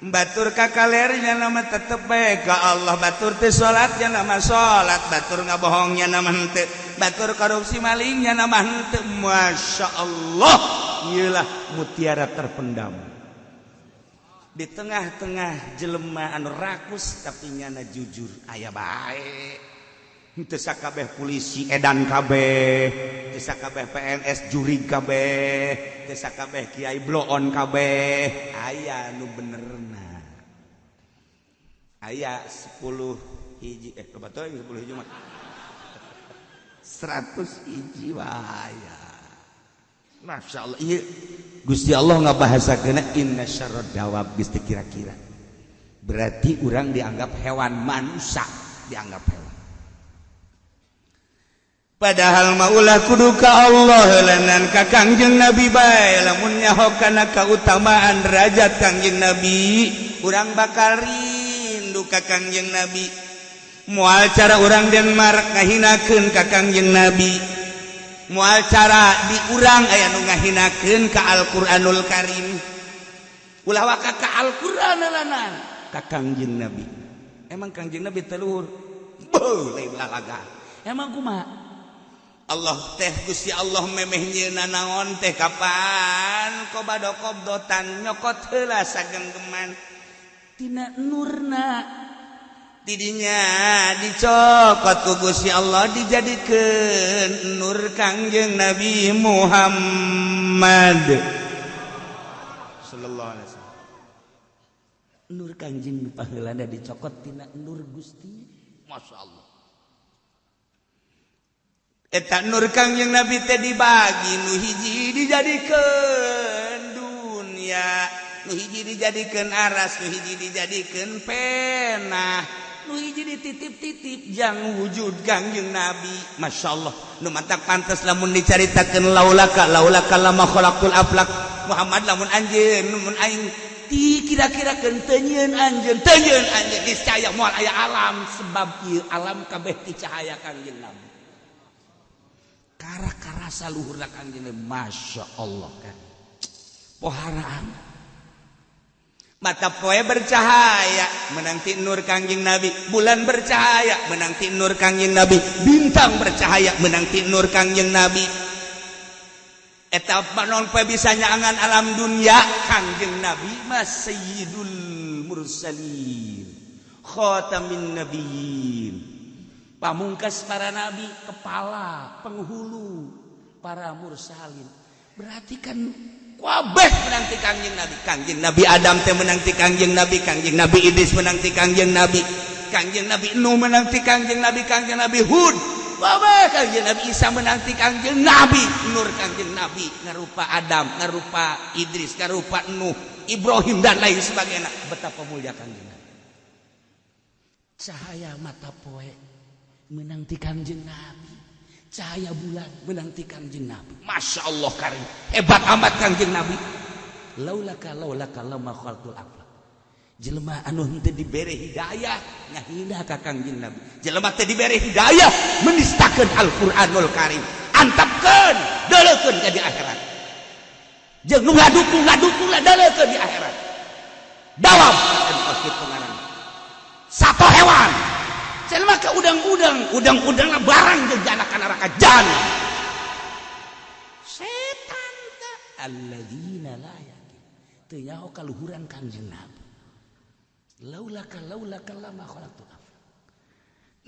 Batur kakalernya nama tetep bae ka Allah, batur teu salatnya nama salat, batur ngabohongnya nama henteu, batur korupsi malingnya nama henteu. Masya Allah, ieulah mutiara terpendam di tengah-tengah jelema anu rakus tapi nyana jujur aya bae. Henteu sakabeh polisi edan kabeh, teu sakabeh PNS jurig kabeh, teu sakabeh kiai bloon kabeh, aya nu benerna. Aya 10 hiji loba teuing 10 hiji mah. 100 hiji bahaya. Masya Allah, ieu Gusti Allah ngabahasakeunna inna syarrad dawab geus teu kira-kira. Berarti urang dianggap hewan, manusia dianggap hewan. Padahal maulah kudu ka Allah heuleunnan ka Kangjeng Nabi bae lamun nyaho kana kautamaan derajat Kangjeng Nabi urang bakal rindu ka Kangjeng Nabi. Moal cara urang Denmark ngahinakeun ka Kangjeng Nabi, moal cara di urang aya nu ngahinakeun ka Al-Qur'anul Karim. Ulah waka ka Al-Qur'an heuleunnan ka Kangjeng Nabi. Emang Kangjeng Nabi teu luhur? Beuh lain lalaga. Emang kumaha? Allah teh Gusti Allah memeh nyieuna naon teh kapan kobado kobdotan nyokot heula sagenggeman tina nurna tidinya dicokot ku Gusti Allah dijadikeun nur Kangjeng Nabi Muhammad sallallahu alaihi wasallam. Nur Kangjeng paheulana dicokot tina nur Gusti. Masya Allah. Eta nur Kangjeng Nabi teh dibagi, nu hiji dijadikeun dunia, nu hiji dijadikeun aras, nu hiji dijadikeun pena, nu hiji dititip-titip jang wujud Kangjeng Nabi. Masya Allah, nu matak pantes lamun dicaritakeun laulaka laulaka lama khalaqul aflak. Muhammad lamun anjeun, lamun aing ti kira-kira keun teu nyieun anjeun, teu nyieun anjeun niscaya moal aya alam, sebab ieu alam kabeh ti cahaya Kangjeng Nabi. Kara-karasa luhurna Kangjeng Nabi, Masya Allah kan poharaan. Mata poe bercahaya menang ti nur Kangjeng Nabi, bulan bercahaya menang ti nur Kangjeng Nabi, bintang bercahaya menang ti nur Kangjeng Nabi. Eta manon poe bisa nyaangan alam dunia, Kangjeng Nabi mah sayyidul mursalin, khatamin nabiyyin, pamungkas para nabi, kepala penghulu para mursalin. Berarti kan kabeh menang ti Kangjeng Nabi. Kangjeng Nabi Adam teh menang ti Kangjeng Nabi, Kangjeng Nabi Idris menang ti Kangjeng Nabi, Kangjeng Nabi Nuh menang ti Kangjeng Nabi, Kangjeng Nabi Hud, kabeh Kangjeng Nabi Isa menang ti Kangjeng Nabi. Nur Kangjeng Nabi ngarupa Adam, ngarupa Idris, ngarupa Nuh, Ibrahim dan lain sebagainya. Betapa mulia Kangjeng Nabi. Cahaya mata poe menang ti Kangjeng Nabi, cahaya bulan menang ti Kangjeng Nabi. Masya Allah karim, hebat amat Kangjeng Nabi. Laulaka laulaka lama khalqul aflak. Jelema anu henteu dibere hidayah ngahina ka Kangjeng Nabi. Jelema teu dibere hidayah menistakeun Al-Qur'anul Karim. Antapkeun, deuleukeun ka di akhirat. Jeung nu ngadukung-ngadukung lah deuleukeun di akhirat. Dawam kan kitu ngaranna. Sato hewan. Jelema ka udang-udang, udang-udang lah barang jeung janakan neraka jahanam. Setan teh alladzina la yaqin. Teu nyaho kaluhuran Kangjeng Nabi. Laulaka laulaka lama khalaqtu aflak.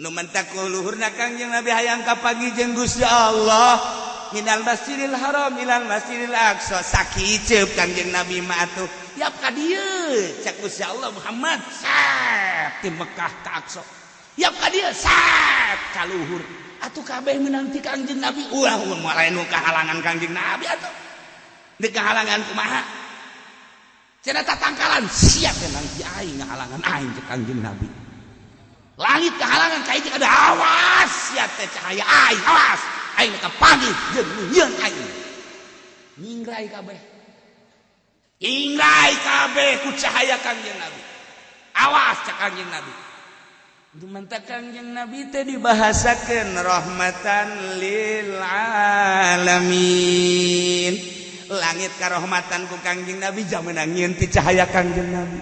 Nu mentak luhurna Kangjeng Nabi hayang kapanggih jeung Gusti Allah minal Masjidil Haram ilal Masjidil Aqsa. Sakiceup Kangjeng Nabi mah atuh. Yap ka dieu cak Gusti Allah Muhammad sep ti Mekah ka Aqsa. Yap ka dieu sep ka luhur. Atuh kabeh meunang ti Kangjeng Nabi. Ulah moal aya nu kahalangan Kangjeng Nabi atuh. Deuk kahalangan kumaha? Cenah tatangkalan siap menang ti aing ngahalangan aing cek Kangjeng Nabi. Langit kahalangan ka hiji ada awas sia teh cahaya aing awas aing kapanggih jeung nu nyieun aing. Nyingrai kabeh. Nyingrai kabeh ku cahaya Kangjeng Nabi. Awas cek Kangjeng Nabi. Dumantak Kangjeng Nabi teh dibahasakeun rahmatan lil alamin. Langit karohmatan ku Kangjeng Nabi jamenang nyieun ti cahaya Kangjeng Nabi.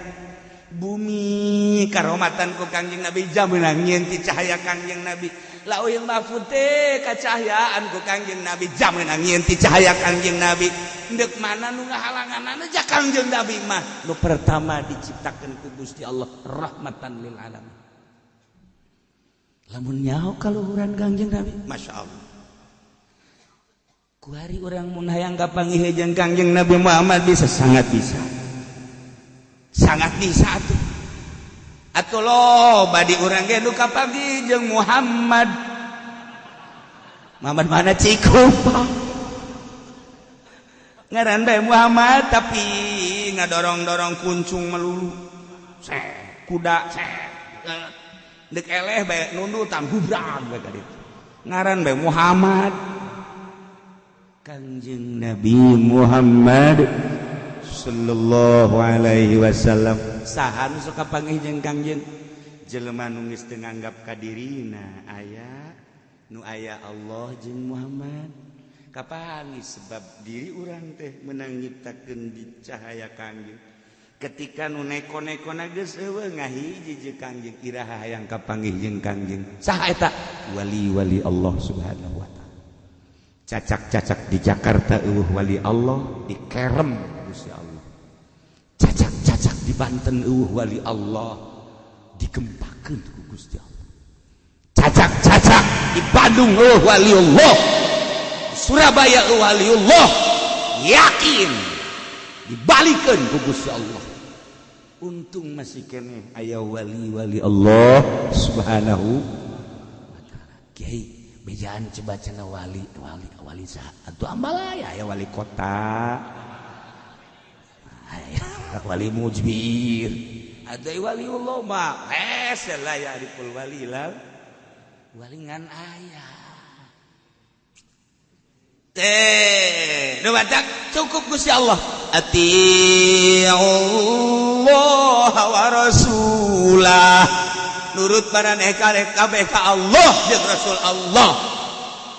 Bumi karohmatan ku Kangjeng Nabi jamenang nyieun ti cahaya Kangjeng Nabi. Lauhil Mahfud teh kacahayaan ku Kangjeng Nabi jamenang nyieun ti cahaya Kangjeng Nabi. Deuk mana nu ngahalanganana ja Kangjeng Nabi mah nu pertama diciptakeun ku Gusti Allah rahmatan lil alamin. Lamun nyaho kaluhuran Kangjeng Nabi, Masya Allah. Kuari urang mun hayang kapanggih jeung Kangjeng Nabi Muhammad bisa, sangat bisa. Sangat bisa atuh. Atuh loba di urang ge nu kapanggih jeung Muhammad. Muhammad mana Cikupa. Ngaran bae Muhammad tapi ngadorong-dorong kuncung melulu. Sek, kuda sek. Dek eleh bae nundutan gubrag bae ka ditu. Ngaran bae Muhammad. Kangjeng Nabi Muhammad sallallahu alaihi wasallam saha nu sok kapanggih jeung Kangjeng? Jelema nu geus teu nganggap ka dirina aya nu aya Allah jeung Muhammad. Kapanggih sebab diri urang teh meunang nyiptakeun di cahaya Kangjeng. Ketika nu neko-nekona geus eueuh ngahiji jeung Kangjeng, iraha hayang kapanggih jeung Kangjeng? Saha eta? Wali-wali Allah subhanahu wa ta'ala. Cacak-cacak di Jakarta eueuh wali Allah dikerem Gusti Allah. Cacak-cacak di Banten eueuh wali Allah digempakeun ku Gusti Allah. Cacak-cacak di Bandung eueuh wali Allah, Surabaya eueuh wali Allah, yakin dibalikeun ku Gusti Allah. Untung masih keneh aya wali-wali Allah subhanahu wa ta'ala. Kiai Bejaan coba cenah wali wali wali saha atuh ambalaya ya wali kota. Aya wali mujbir. Ada waliullah mah hese la ya'riful wali la wali ngan aya. Teh, nu batak cukup Gusti Allah. Atiullah wa rasulah. Nurut maraneh kabeh ka Allah jeung Rasul Allah.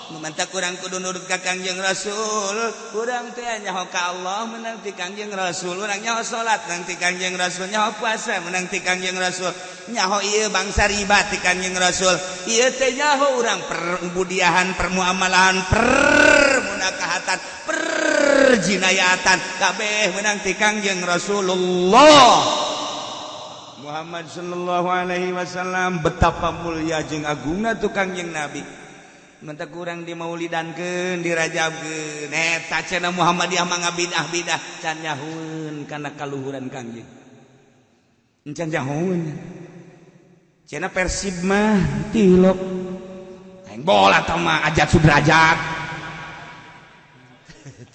Nu mantak urang kudu nurut ka Kangjeng Rasul. Urang teh nyaho ka Allah menang ti Kangjeng Rasul. Urang nyaho salat menang ti Kangjeng Rasul, nyaho puasa menang ti Kangjeng Rasul. Nyaho ieu bangsa riba ti Kangjeng Rasul. Ieu teh nyaho urang perbudiahan, permuamalahan, permunakahatan, perjinayatan kabeh menang ti Kangjeng Rasulullah Muhammad sallallahu alaihi wasallam. Betapa mulia jeung agungna tu Kangjeng Nabi. Mentak kurang dimaulidankeun, dirajabkeun. Eta cenah Muhammadiyah mah ngabidah-bidah can nyahueun kana kaluhuran Kangjeng. Can nyahueun. Cenah Persib mah tilok. Aing bola tah mah Ajat Sudrajat.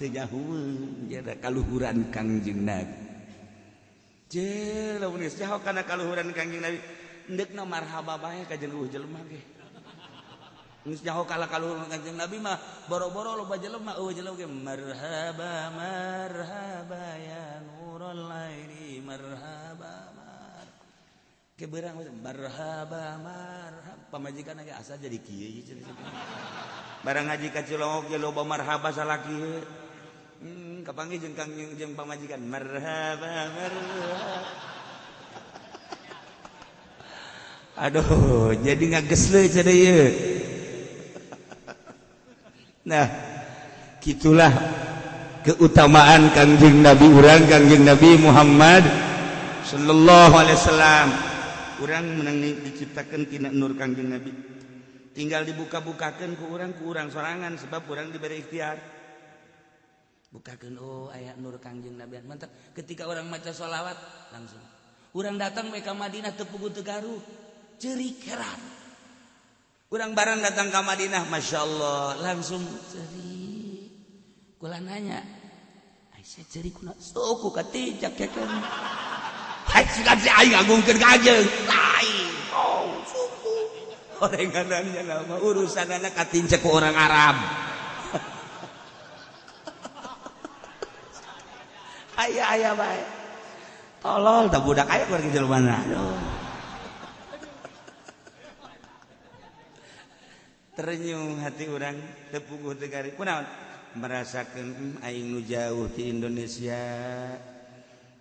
Teu nyahueun jada kaluhuran Kangjeng Nabi. Je lamun geus nyaho kana kaluhuran Kangjeng Nabi, endekna marhaba bae ka jeung eueuh jelema ge. Geus nyaho kala kaluhuran Kangjeng Nabi mah boro-boro loba jelema eueuh jelema ge marhaba marhaba ya nurul aini marhaba mar. Ke beurang marhaba marhaba pamajikan ge asa jadi kieu ieu cenah. Barang ngaji ka Cilongok ge loba marhaba salaki. Kapanggih jeung Kangjeng jeung pamajikan marhaba marhaba. Aduh, jadi ngagesle cenah ieu. Nah, gitulah keutamaan Kangjeng Nabi urang, Kangjeng Nabi Muhammad sallallahu alaihi wasallam. Urang menang diciptakeun tina nur Kangjeng Nabi. Tinggal dibuka-bukakeun ku urang sorangan sebab urang diberi ikhtiar. Bukakeun oh aya nur Kangjeng Nabi. Mantap ketika orang maca sholawat langsung. Urang datang we ka Madinah teu puguh teu garuh, ceurik heran. Urang barang datang ke Madinah, Masya Allah, langsung ceri. Kula nanya, Aisyah ceri kuna suku katijak ya kan. Hai sudah si aing agungkeun ka anjeun. Lain. Oh, suku. Orenganannya nama urusanana katincak ku orang Arab. Aya aya bae. Tolol tah budak aya keur jelema. Aduh. Terenyuh hati urang teu puguh teu gari kunaon merasakeun aing nu jauh ti Indonesia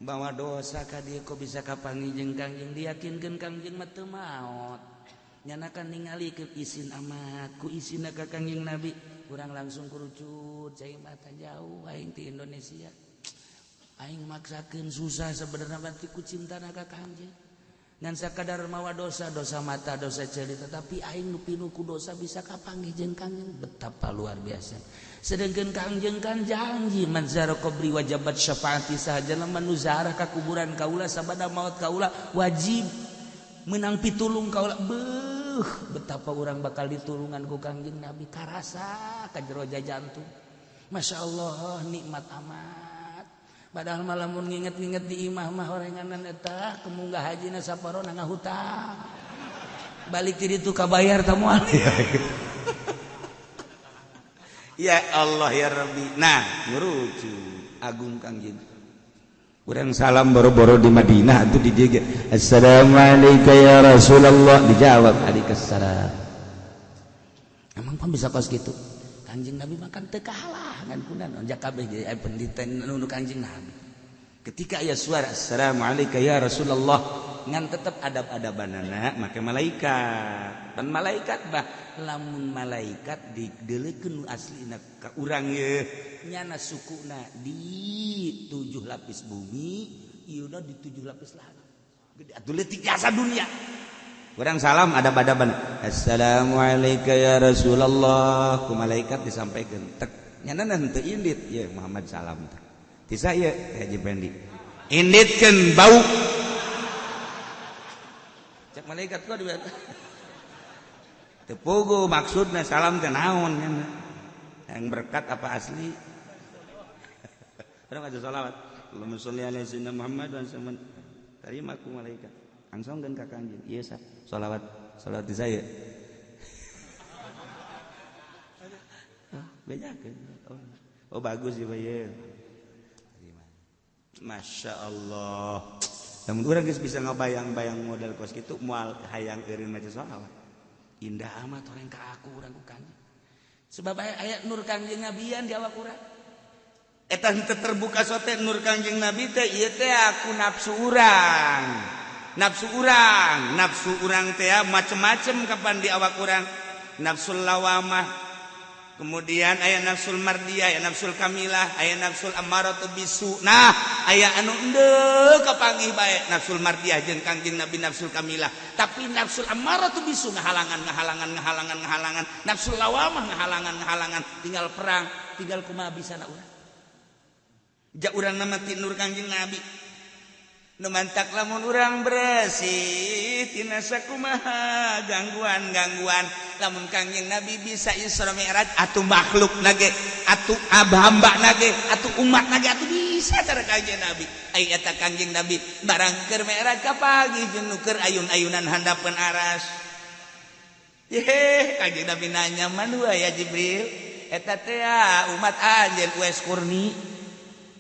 bawa dosa ka dieu kok bisa kapanggih jeung Kangjeng diyakinkeun Kangjeng mah teu maot nyanakan ningali ke isin amat ku isinna ka Kangjeng Nabi urang langsung kerucut cai mata jauh aing ti Indonesia aing maksakeun susah sebenarnya mah ku cintana ka Kangjeng ngan sakadar mawa dosa, dosa mata, dosa cerita, tapi aing nu pinuh ku dosa bisa kapanggih jeung Kangjeng. Betapa luar biasa. Sedangkan Kangjeng kan janji man zara qabri wajabat syafaati sahaja nu zarah ka kuburan kaula sabada maut kaula wajib menang pitulung kaula. Beuh, betapa urang bakal ditulungan ku Kangjeng Nabi karasa ka jero jantung. Masya Allah nikmat amat. Padahal malamun nginget-nginget di imah mah orenganan eta kemunggah hajina saparona ngahutang. Balik ti ditu kabayar ta moal. Ya Allah ya Rabbi. Nah, ngurucu agung Kangjeng. Urang salam boro-boro di Madinah atuh di dieu ge. Assalamualaikum ya Rasulullah dijawab alaikumsalam. Emang pan bisa kos kitu? Kangjeng Nabi makan teu kahalah ngan kunaon jak kabeh ge aya pendeta nu Kangjeng Nabi. Ketika aya suara assalamualaikum ya Rasulullah ngan tetep adab-adabanana make malaikat. Pan malaikat bah lamun malaikat dideulekeun nu aslina ka urang ye nyana sukuna di 7 lapis bumi ieuna di 7 lapis langit. Gede atuh leutik jasa dunia. Urang salam adab-adaban. Assalamualaikum ya Rasulullah. Ku malaikat disampaikan. Tek nyana henteu indit ya Muhammad salam teh. Tisa ieu Haji Pendi. Inditkeun bau. Cek malaikat kok di Teu puguh maksudna salam teh naon nya. Yang berkat apa asli? Urang aja salawat. Allahumma sholli ala sayyidina Muhammad wa sallam. Terima ku malaikat. Angsongkeun ka Kangjeng. Ieu sa salawat, salawat di saya. Bejakeun. Oh bagus ieu ye. Masya Allah. Namun urang geus bisa ngabayang-bayang model kos kitu moal hayang eureun maca sholawat. Indah amat orang ka aku urang ku Kangjeng. Sebab aya nur Kangjeng Nabian di awak urang. Eta henteu terbuka sote nur Kangjeng Nabi teh ieu teh aku nafsu urang. Nafsu urang, nafsu urang teh macem-macem kapan di awak urang. Nafsul lawamah. Kemudian aya nafsul mardiyah, aya nafsul kamilah, aya nafsul ammaratu bisu. Nah, aya anu endeu kapanggih bae nafsul mardiyah jeung Kangjeng Nabi nafsul kamilah. Tapi nafsul ammaratu bisu ngahalangan ngahalangan ngahalangan ngahalangan. Nafsul lawamah ngahalangan ngahalangan. Tinggal perang, tinggal kumaha bisana urang. Ja urang nama ti nur Kangjeng Nabi. Nu mantak lamun urang bersih tina sakumaha gangguan-gangguan. Lamun Kangjeng Nabi bisa Isra Mi'raj atuh makhluk nage, atuh hamba nage, atuh umat nage atuh bisa cara Kangjeng Nabi. Ai eta Kangjeng Nabi barang keur Mi'raj kapagi jeung nu keur ayun-ayunan handapeun aras. Yeh, Kangjeng Nabi nanya manua ya Jibril, eta teh umat anjeun Uwais Qurni.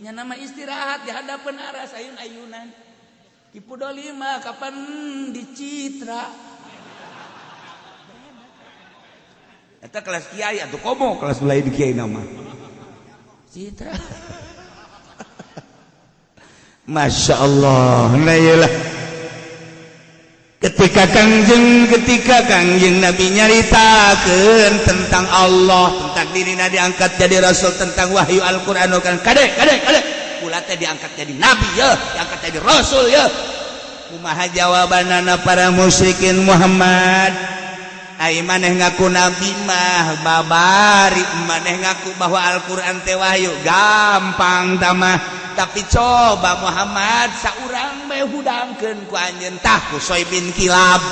Nya nama istirahat di hadapan aras ayun-ayunan. Ki Pudoli mah kapan dicitra. Eta kelas kiai atuh komo kelas lain di kiai nama. Citra. Masya Allah. Nah iyalah. Ketika Kangjeng Nabi nyaritakeun tentang Allah, tentang dirina diangkat jadi rasul, tentang wahyu Al-Qur'an kan kade kade kade kula teh diangkat jadi nabi ya, diangkat jadi rasul ya. Kumaha jawabanana para musyrikin Muhammad? Ai maneh ngaku nabi mah babari, maneh ngaku bahwa Al-Qur'an teh wahyu, gampang tamah. Tapi coba Muhammad saurang bae hudangkeun ku anjeun tah ku Soy bin Kilab.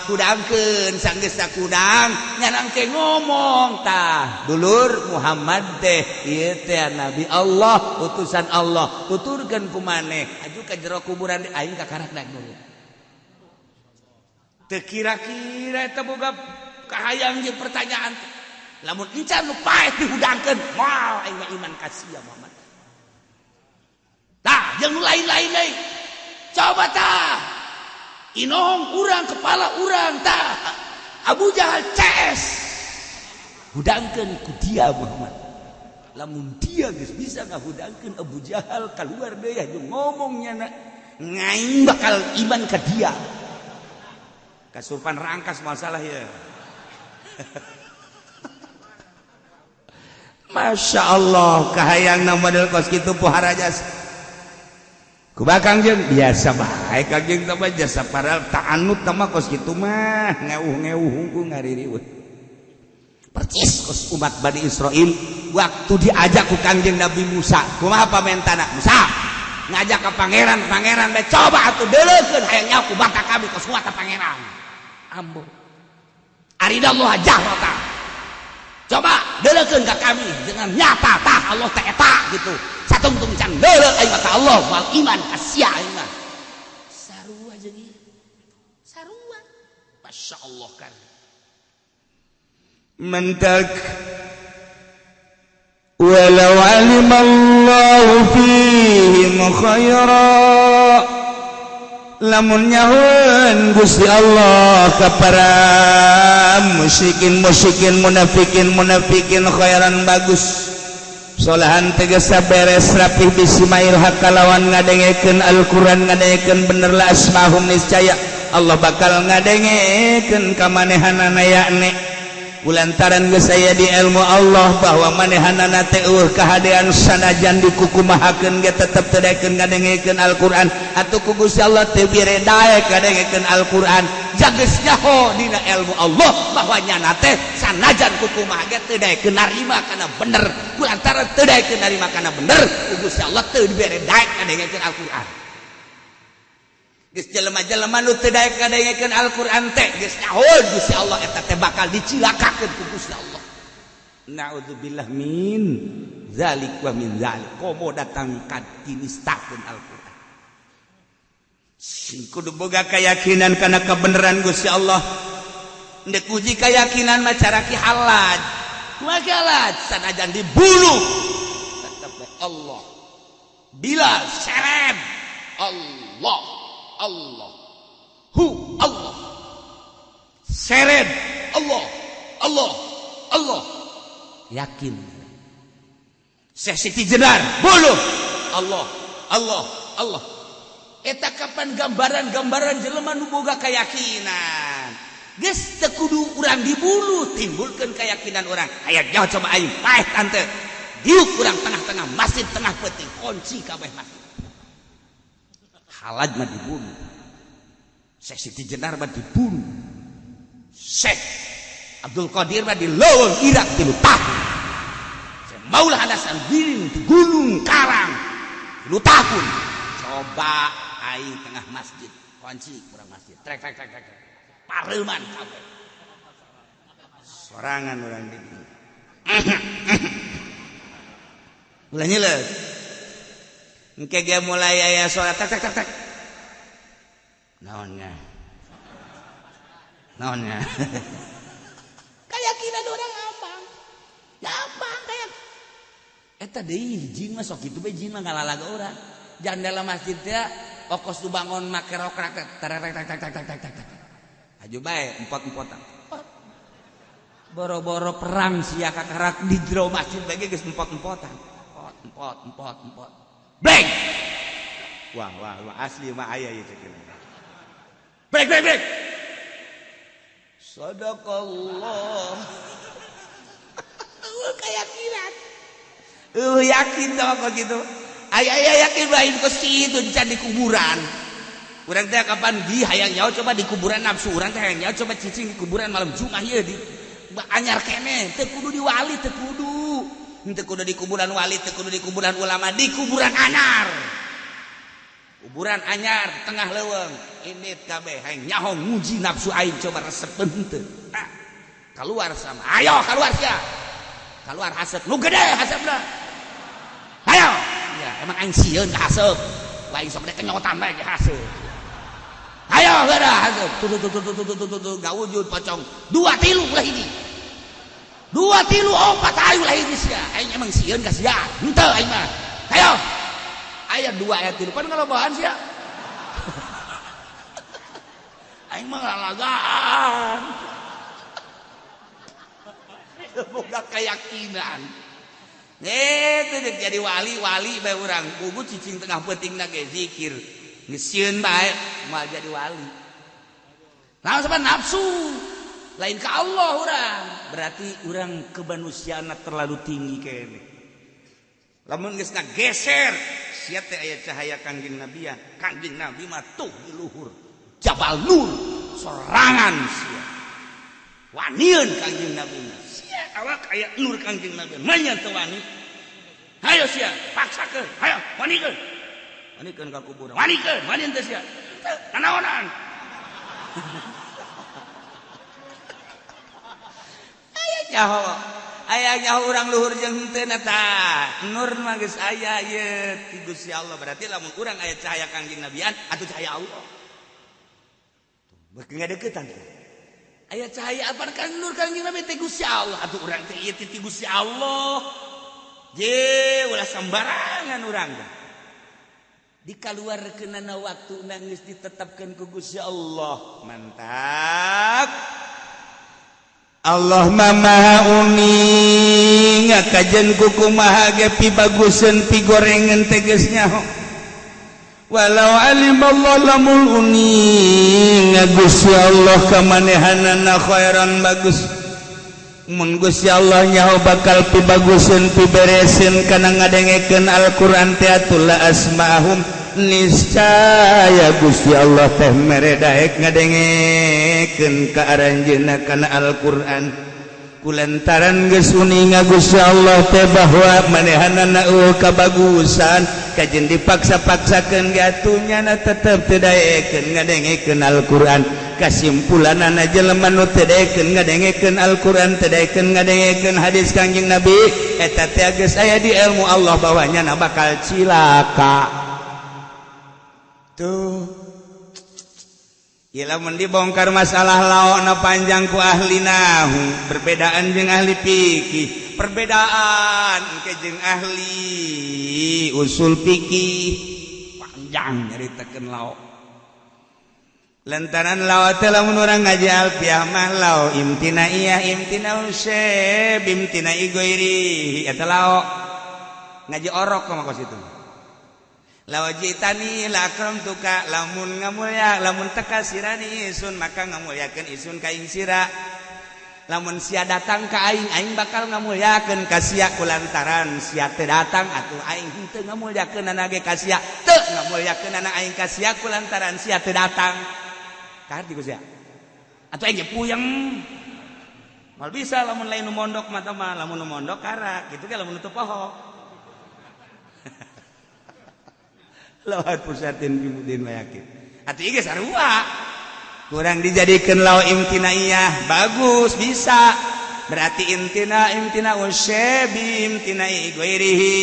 Hudangkeun sanggeus sakudang nyanang ke ngomong tah dulur Muhammad teh ieu teh nabi Allah, utusan Allah. Tuturkeun ku maneh aju ka jero kuburan aing kakarak naik nurut. Teu kira-kira eta boga kahayang jeung pertanyaan. Lamun encan nu paeh dihudangkeun moal aing mah iman ka sia Muhammad. Tah jeung nu lain-lain deui. Coba tah inohong urang kepala urang tah Abu Jahal CS hudangkeun ku dia Muhammad. Lamun dia geus bisa ngahudangkeun Abu Jahal keluar deui aju ngomong nyana ngaing bakal iman ka dia. Kasupan rangkas masalah ya. Masya Allah kahayangna model kos kitu poharajas. Kumaha Kangjeng biasa bae Kangjeng teh mah jasa padahal ta'anut mah kos kitu mah ngeuh-ngeuh hungkul ngaririweuh. Percis kos umat Bani Israil waktu diajak ku Kangjeng Nabi Musa. Kumaha pamentana? Musa ngajak ka pangeran, pangeran bae coba atuh deuleukeun hayang nyaho ku bangka kami kos kuat pangeran. Ambo. Aridallah jahrata. Coba deuleukeun ka kami dengan nyata tah Allah teh eta gitu. Satungtung can deuleu aing mah ka Allah wal iman ka sia aing mah. Sarua jeung ieu. Sarua. Masyaallah kan. Mentak walau alimallahu fihim khaira. Lamun nyahueun Gusti Allah ka para musyrikin musyrikin munafikin munafikin khairan bagus solehan tegesa beres rapih bisimail hakalawan ngadengekeun Al-Qur'an ngadengekeun bener la asmahum niscaya Allah bakal ngadengekeun ka manehanana yakni kulantaran geus aya di ilmu Allah bahwa manehanana teh eueuh kahadean sanajan dikukumahakeun ge tetep teu daekeun ngadengekeun Al-Qur'an atuh ku Gusti Allah teu bire daek ngadengekeun Al-Qur'an jageus nyaho dina ilmu Allah bahwa nyana teh sanajan kukumaha ge teu daekeun narima kana bener kulantaran teu daekeun narima kana bener ku Gusti Allah teu dibere daek ngadengekeun Al-Qur'an. Geus jelema-jelema nu teu daek ngadengekeun Al-Qur'an teh geus nyaho Gusti Allah eta teh bakal dicilakakeun ku Gusti Allah. Na'udzubillah min zalik wa min zalik. Komo datang ka dinistakeun Al-Qur'an. Sing kudu boga keyakinan kana kebenaran Gusti Allah. Ndek uji keyakinan mah cara Ki Halaj. Kumaha Ki Halaj sanajan dibunuh tetep Allah. Bilal serem Allah. Allah hu Allah seret Allah Allah Allah yakin. Syekh Siti Jenar buluh Allah Allah Allah. Eta kapan gambaran-gambaran jelema nu boga keyakinan geus teu kudu urang dibunuh timbulkeun keyakinan urang. Aya jauh coba aing paeh tante diuk urang tengah-tengah masjid tengah peuting kunci kabeh masjid. Halaj mah dibunuh, Syekh Siti Jenar mah dibunuh, Syekh Abdul Qadir mah di leuweung Irak 3 tahun, Syekh Maulana Hasan Birin di Gunung Karang 3 tahun. Coba aing tengah masjid kunci kurang masjid trek trek trek trek pareuman kabeh sorangan urang di dieu ulah nyileus. Engke ge mulai aya suara tak tak tak tak. Naonnya? Naonnya? Keyakinan orang gampang. Gampang kayak eta deui jin mah sok kitu bae jin mah ngalalaga urang. Jandela masjid teh okos nu bangon make rokrak tak tak tak tak tak tak tak. Aju bae empot-empotan. Boro-boro perang sia kakarak di jero masjid bae geus empot-empotan. Empot empot empot empot. Blank. Wah wah wah asli mah aya ieu cek. Break break break. Sadaqallah. Keyakinan. Yakin sama kok gitu. Aya aya yakin bae kos kitu can di kuburan. Urang teh kapan di hayang nyaho coba di kuburan nafsu urang teh hayang nyaho coba cicing di kuburan malam Jumat ieu di anyar keneh teu kudu di wali teu kudu. Teu kudu di kuburan wali teu kudu di kuburan ulama di kuburan anyar. Kuburan anyar tengah leuweung ini kabeh hayang nyaho nguji nafsu aing coba resep henteu. Keluar sama ayo keluar sia. Keluar hasep nu gede hasepna. Ayo. Ya emang aing sieun ka hasep. Lain sok kenyotan bae ge hasep. Ayo geura hasep. Tuh tuh tuh tuh tuh tuh gak wujud pocong. 2 3 lah ini. 2 3 4 ayo lah ini sia. Aing emang sieun ka sia. Henteu aing mah. Ayo. Aya 2 aya 3 pan ngalobahan sia. Aing mah ngalagaan. Boga keyakinan. Teu jadi wali-wali bae urang. Gugu cicing tengah peutingna ge zikir. Geus sieun bae moal jadi wali. Naon sebab nafsu. Lain ka Allah urang. Berarti urang kemanusiaanna terlalu tinggi kene. Lamun geus ngageser, sia teh aya cahaya Kangjeng Nabi. Kangjeng Nabi mah tuh di luhur Jabal Nur sorangan sia. Wanieun Kangjeng Nabi mah. Sia awak aya nur Kangjeng Nabi. Manya teu wani. Hayo sia, paksakeun. Hayo wanikeun. Wanikeun ka kuburan. Wanikeun, wani teu sia. Teu nanaonan. Aya nyaho. Aya nyaho urang luhur jeung henteu tah. Nur mah geus aya ieu ti Gusti Allah. Berarti lamun urang aya cahaya Kangjeng Nabian atuh cahaya Allah. Beuki ngadeukeutan teh. Aya cahaya apa kan nur Kangjeng Nabi teh Gusti Allah. Atuh urang teh ieu ti Gusti Allah. Je ulah sembarangan urang teh. Dikaluarkeunana waktuna geus ditetapkeun ku Gusti Allah. Mantap. Allah maha uning ngakajen kuku maha ge pibaguseun pigorengan teges nyaho. Walau alim Allah lamul uning Gusti Allah kamanehanana khairan bagus. Mun Gusti Allah nyaho bakal pibaguseun pibereseun kana ngadengekeun Al-Qur'an teh atuh la asma'ahum niscaya Gusti Allah teh mere daek ngadengekeun ka aranjeunna kana Al-Qur'an. Kulantaran geus uninga Gusti Allah teh bahwa manehanana eueuh kabagusan kajen dipaksa-paksakeun ge atuh nyana tetep teu daekeun ngadengekeun Al-Qur'an. Kasimpulanana jelema nu teu daekeun ngadengekeun Al-Qur'an, teu daekeun ngadengekeun hadis Kangjeng Nabi, eta teh geus aya di ilmu Allah bahwa nyana bakal cilaka. Tuh. Lamun dibongkar masalah laona panjang ku ahli nahu, perbedaan jeung ahli fikih, perbedaan ke jeung ahli usul fikih, panjang nyaritakeun lao. Lantaran lao teh lamun urang ngaji alfiah mah lao imtinaiyah, imtina useb, imtina ghairi, eta lao. Ngaji orok mah kos itu. Lawajitani la akramtuka, lamun ngamulya, lamun teka sirani isun maka ngamulyakeun isun ka ing sira. Lamun sia datang ka aing, aing bakal ngamulyakeun ka sia kulantaran sia teu datang atuh aing henteu ngamulyakeunana ge ka sia, teu ngamulyakeunana aing ka sia kulantaran sia teu datang. Kaharti ku sia. Atuh aing ge puyeng. Moal bisa lamun lain nu mondok mah teh mah, lamun nu mondok karak kitu ge lamun nu teu poho. Lawat pusatin bimudin yakin. Atuh ieu sarua. Kurang dijadikeun law imtinaiyah, bagus bisa. Berarti imtina imtina usyabi imtinai ghairihi.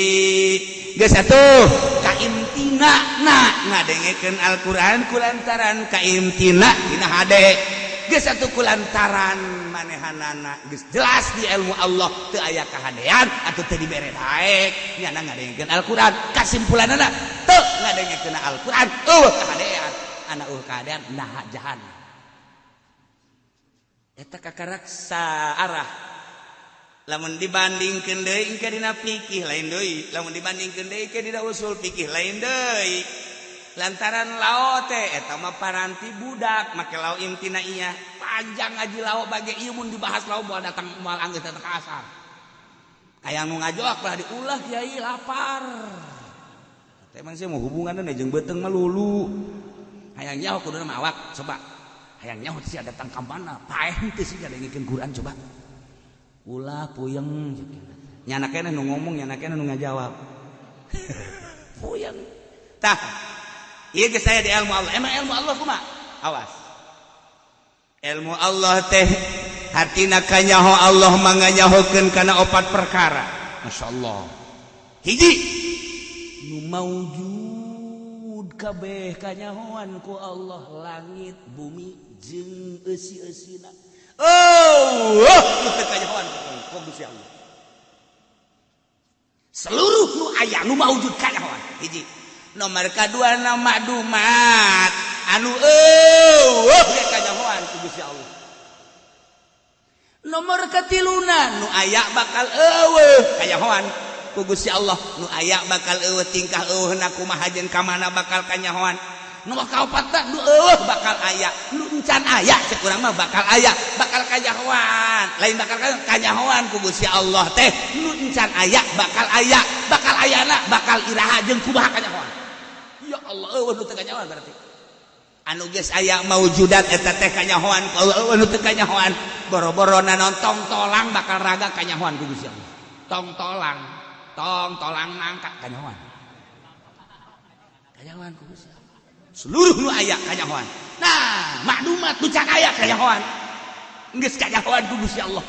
Geus atuh ka imtina na ngadengekeun Al-Qur'an kulantaran ka imtina dina hade. Geus atuh kulantaran manehanana geus jelas di ilmu Allah teu aya kahadean atuh teu dibere daek nyana ngadengekeun Al-Qur'an. Kasimpulanana teu ngadengekeun Al-Qur'an eueuh kahadean, ana eueuh kahadean naha jahan. Eta kakarak saarah. Lamun dibandingkeun deui engke dina fikih lain deui, lamun dibandingkeun deui engke dina usul fikih lain deui. Lantaran lao teh eta mah paranti budak make lao imtinaiyah. Panjang ngaji lao bage ieu mun dibahas lao moal datang moal anggeus datang ka asar. Aya nu ngajok lah diulah kiai lapar. Teh emang sih mau hubunganna jeung beuteung mah lulu. Hayang nyaho kuduna mah awak coba. Hayang nyaho sia datang ka mana? Paeh teu sih ngadengekeun Quran coba. Ulah puyeng. Nyana keneh nu ngomong, nyana keneh nu ngajawab. Puyeng. Tah. Ieu geus aya di ilmu Allah. Emang ilmu Allah kumaha? Awas. Ilmu Allah teh hartina kanyaho Allah manganyahokeun kana opat perkara. Masyaallah. Hiji nu maujud kabeh kanyahoan ku Allah langit, bumi jeung eusi-eusina. Oh, nu teu kanyahoan ku Gusti Allah. Seluruh nu aya nu maujud kanyahoan. Hiji. Nomor kadua na makdumat anu eueuh ge kanyahoan ku Gusti Allah. Nomor katiluna nu aya bakal eueuh kanyahoan ku Gusti Allah. Nu aya bakal eueuh tingkah eueuhna kumaha jeung ka mana bakal kanyahoan. Nomor kaopatna nu eueuh bakal aya, nu encan aya cek urang mah bakal aya, bakal kanyahoan. Lain bakal kanyahoan ku Gusti Allah teh nu encan aya bakal aya, bakal ayana bakal iraha jeung kumaha kanyahoan. Ya Allah, eueuh nu teu kanyahoan berarti. Anu geus aya maujudat eta teh kanyahoan ku Allah, eueuh nu teu kanyahoan. Boro-boro naon tong tolang bakal raga kanyahoan ku Gusti Allah. Tong tolang, tong tolang nangka kanyahoan. Kanyahoan ku Gusti Allah. Seluruh nu aya kanyahoan. Nah, maklumat nu can aya kanyahoan. Geus kanyahoan ku Gusti Allah.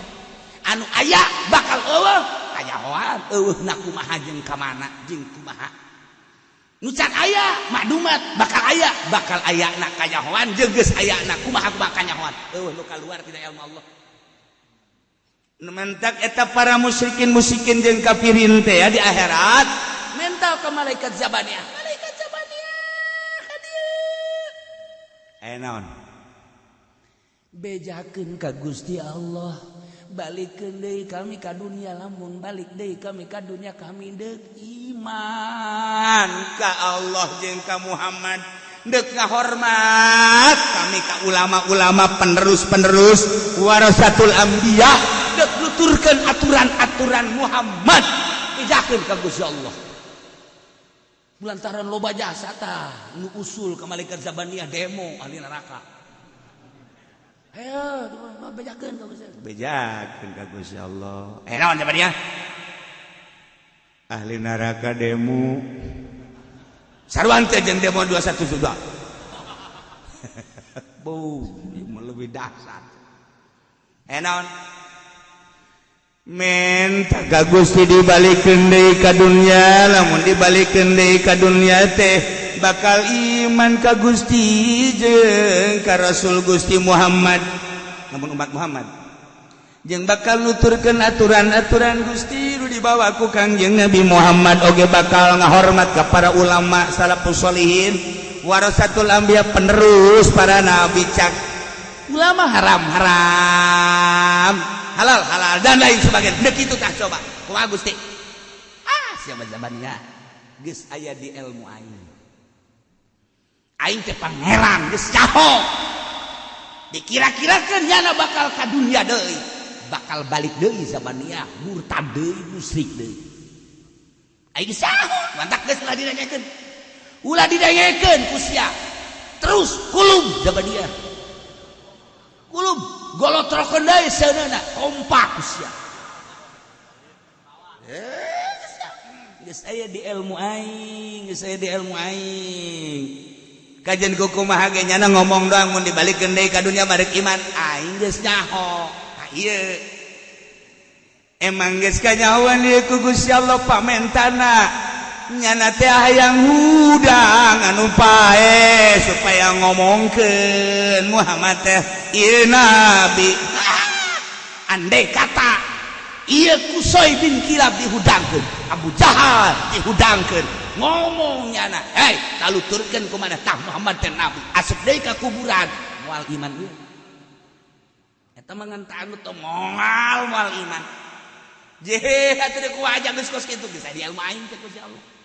Anu aya bakal eueuh kanyahoan, eueuhna kumaha jeung ka mana jeung kumaha. Nu can aya maklumat bakal aya, bakal ayana kanyahoan jeung geus ayana kumaha kumaha kanyahoan. Eueuh nu kaluar tina ilmu Allah. Nu mentak eta para musyrikin musyrikin jeung kafirin teh ya di akhirat mental ke malaikat Zabaniyah. Malaikat Zabaniyah ka dieu. Aya naon? Bejakeun ka Gusti Allah. Balikeun deui kami ka dunia, lamun balik deui kami ka dunia kami deuk iman ka Allah jeung ka Muhammad, deuk ngahormat kami ka ulama-ulama penerus-penerus warasatul anbiya, deuk nuturkeun aturan-aturan Muhammad, bejakeun ka Gusti Allah. Lantaran loba jasa tah nu usul ka malaikat Zabaniyah demo ahli neraka. Ayo bejakeun ka Gusti. Bejakeun ka Gusti Allah. Eh naon jawaban dia? Ahli neraka demo. Sarua teh jeung demo 212. Bu, ieu lebih dahsyat. Eh naon? Menta ka Gusti dibalikeun deui ka dunya, lamun dibalikeun deui ka dunya teh bakal iman ka Gusti jeung ka Rasul Gusti Muhammad, lamun umat Muhammad jeung bakal nuturkeun aturan-aturan Gusti nu dibawa ku Kangjeng Nabi Muhammad, oge bakal ngahormat ka para ulama salafus sholihin warasatul anbiya, penerus para nabi. Cak ulama haram haram, halal halal, dan lain sebagainya. Dek itu tah coba kumaha Gusti? Ah, siapa zamannya geus aya di ilmu aing, aing teh pangeran geus nyaho. Dikira-kirakeun nyana bakal ka dunya deui, bakal balik deui zamannya, murtad deui, musyrik deui. Aing geus nyaho, mantak geus ulah didengekeun, ulah didengekeun ku sia. Terus kulub zamannya, kulub golotrokeun deui seuneuna, kompak ku sia. Geus aya di ilmu aing, geus aya di ilmu aing. Kajian kumaha ge nyana ngomong doang, mun dibalikeun deui ka dunya barek iman, aing geus nyaho. Tah ieu emang geus kanyahoan ieu ku Gusti Allah pamentana. Nyana teh hayang hudang anu pae supaya ngomongkeun Muhammad teh ieu nabi. Andai kata ieu Kusoi bin Kilab dihudangkeun, Abu Jahal dihudangkeun, ngomong nyana, hei taluturkeun kumaha tah Muhammad teh nabi, asup deui ka kuburan moal iman ieu. Eta mah ngan anu teh moal moal iman. Jehe atuh deui kumaha geus kos kitu geus aya di ilmu aing teh Gusti Allah.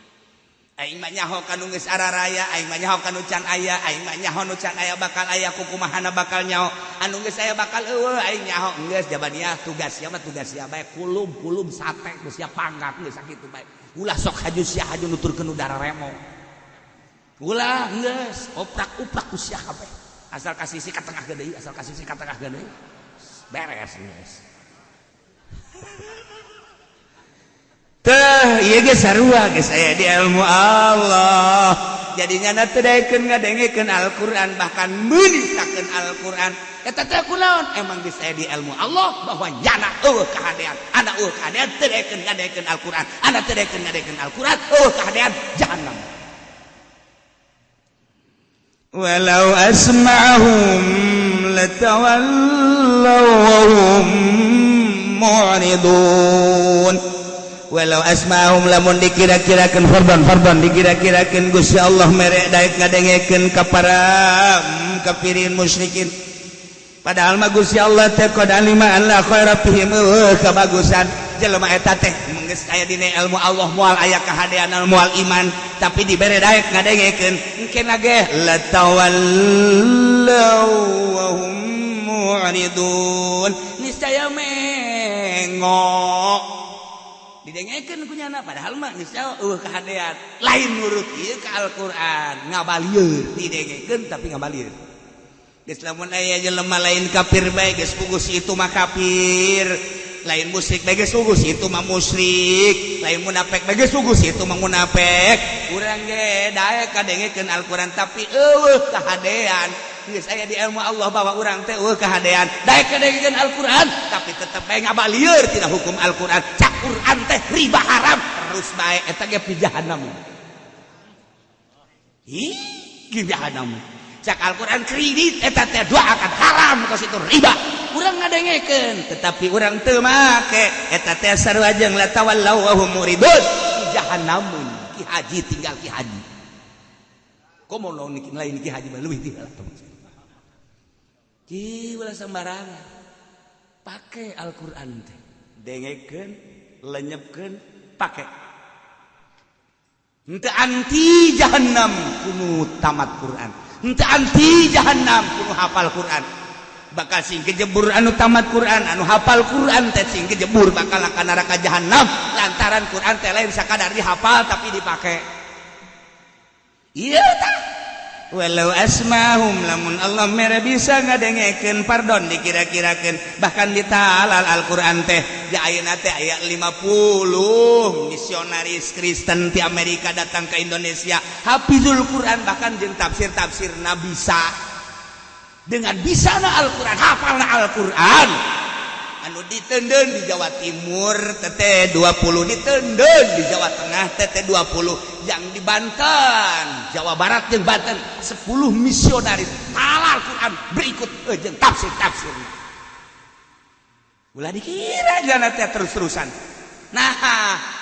Aing mah nyaho kanu geus araraya, aing mah nyaho kanu can aya, aing mah nyaho nu can aya bakal aya, kukumahana bakal nyaho, anu geus aya bakal eueuh, aing nyaho geus jabaniah tugas sia mah tugas sia bae, kulub kulub sate geus sia pangkat geus sakitu bae. Ulah sok haju sia haju nuturkeun udara remo. Ulah geus oprak-uprak ku sia kabeh. Asal ka sisi ka tengah deui, asal ka sisi ka tengah deui. Beres geus. Teh ieu ge sarua geus aya di ilmu Allah. Jadi nyana teu daekeun ngadengekeun Al-Qur'an, bahkan meunisakeun Al-Qur'an. Eta teh kunaon? Emang geus aya di ilmu Allah bahwa nyana eueuh kahadean, ana eueuh kahadean teu daekeun ngadengekeun Al-Qur'an, ana teu daekeun ngadengekeun Al-Qur'an, eueuh kahadean jahannam. Walau asma'ahum latawallaw wa hum mu'ridun. Walau asma'ahum lamun dikira-kirakeun fardhan dikira-kirakeun Gusti Allah mere daek ngadengekeun ka para kafirin musyrikin. Padahal mah Gusti Allah teh qad alima an la khaira fihim, kabagusan jelema eta teh geus aya dina ilmu Allah moal aya kahadean moal iman, tapi dibere daek ngadengekeun engkena ge latawallaw wa hum mu'ridun, niscaya mengok didengekeun ku nyana, padahal mah geus eueuh kahadean, lain nurut ieu ka Al-Qur'an ngabalieur, didengekeun tapi ngabalieur. Geus lamun aya jelema lain kafir bae geus pugus itu mah kafir, lain musyrik bae geus pugus itu mah musyrik, lain munafik bae geus pugus itu mah munafik. Urang ge daek kadengekeun Al-Qur'an tapi eueuh kahadean. Geus aya di ilmu Allah bahwa urang teh eueuh kahadean, daek kadengekeun Al-Qur'an tapi tetep bae ngabalieur tina hukum Al-Qur'an. Cak Qur'an teh riba haram terus bae eta ge pi jahannam. Ih, gi jahannam. Cak Al-Qur'an kredit eta teh doa akan haram kos itu riba. Urang ngadengekeun tetapi urang teu make eta teh sarua jeung la tawallaw wa hum muridun. Ki jahannamun, ki haji tinggal ki haji. Komo lamun lain ki haji mah leuwih ti heula. Ki ulah sembarangan. Pake Al-Qur'an teh. Dengekeun, lenyepkeun, pake. Henteu anti jahannam kunu tamat Qur'an. Henteu anti jahannam kunu hafal Qur'an. Bakal sing kejebur anu tamat Qur'an, anu hafal Qur'an teh sing kejebur bakal ka neraka jahannam lantaran Qur'an teh lain sakadar dihafal tapi dipake. Ieu tah. Walau asmahum lamun Allah mere bisa ngadengekeun pardon dikira-kirakeun bahkan ditalal Al-Qur'an teh di ayeuna teh aya 50 misionaris Kristen di Amerika datang ke Indonesia hafizul Quran bahkan jeung tafsir-tafsirna bisa dengan bisana Al-Quran hafalna Al-Quran anu diteundeun di Jawa Timur tete 20 diteundeun di Jawa Tengah tete 20 yang di Banten Jawa Barat jeung Banten 10 misionaris talal Quran berikut jeung tafsir-tafsir ulah dikira jana teh terus-terusan. Nah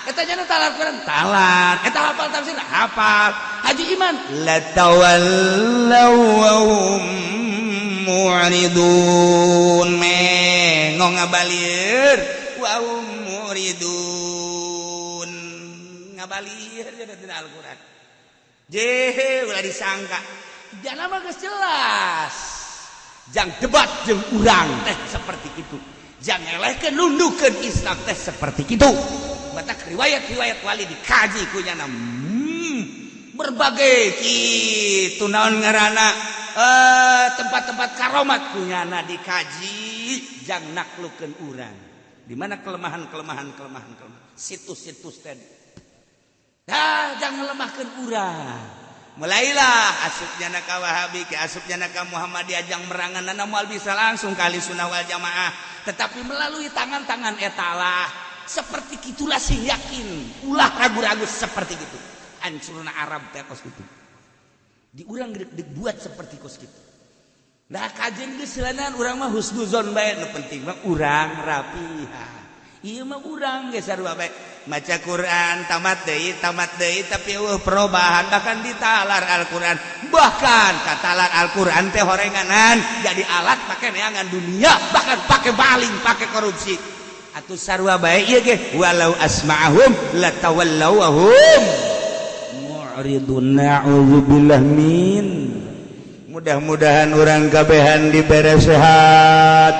eta jana talal Quran talar eta hafal tafsir hafal haji iman la tawallaw wa hum mu'ridun mengong ngabalir wa hum mu'ridun ngabalir jadi tina Al-Qur'an jehe ulah disangka jana mah geus jelas jang debat jeung urang teh seperti itu jang elehkeun nundukeun Islam teh seperti itu batak riwayat-riwayat wali dikaji ku nyana berbagai kitu naon ngaranna tempat-tempat karomat kunyana dikaji jang naklukeun urang di mana kelemahan-kelemahan kelemahan kelemahan situs-situs tadi dah jangan lemahkeun urang mulailah asupnya ka Wahabi ke asupnya ka Muhammadiyah jang meranganana moal bisa langsung kali sunnah wal jamaah tetapi melalui tangan-tangan etalah seperti itulah sing yakin ulah ragu-ragu seperti itu hancurna Arab teh kos kitu di urang dibuat seperti kos kitu. Nah kajian geus selanan urang mah husnuzon bae nu penting mah urang rapihan. Ieu mah urang geus sarua bae maca Quran tamat deui tapi eueuh perubahan bahkan ditalar Al-Qur'an bahkan katalar Al-Qur'an teh horenganan jadi alat pake neangan dunia bahkan pake baling pake korupsi atuh sarua bae ieu ge walau asma'ahum latawallaw wa hum mu'ridun na'udzubillah min. Mudah-mudahan urang kabehan dibere sehat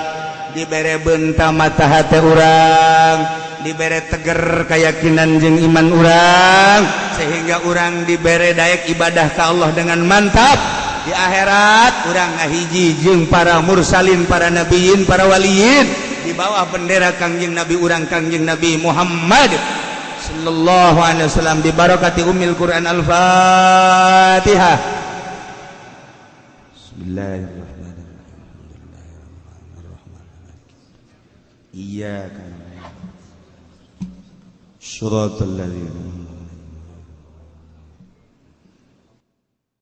dibere benta mata hati urang dibere teger keyakinan jeung iman urang sehingga urang dibere daek ibadah ka Allah dengan mantap di akhirat urang ngahiji jeung para mursalin para nabiyin para waliyin di bawah bendera Kangjeng Nabi urang Kangjeng Nabi Muhammad sallallahu alaihi wasallam bi barakati ummil Quran. Al-Fatihah. Bismillahirrahmanirrahim. Iyyaka na'budu. Shiratal ladzina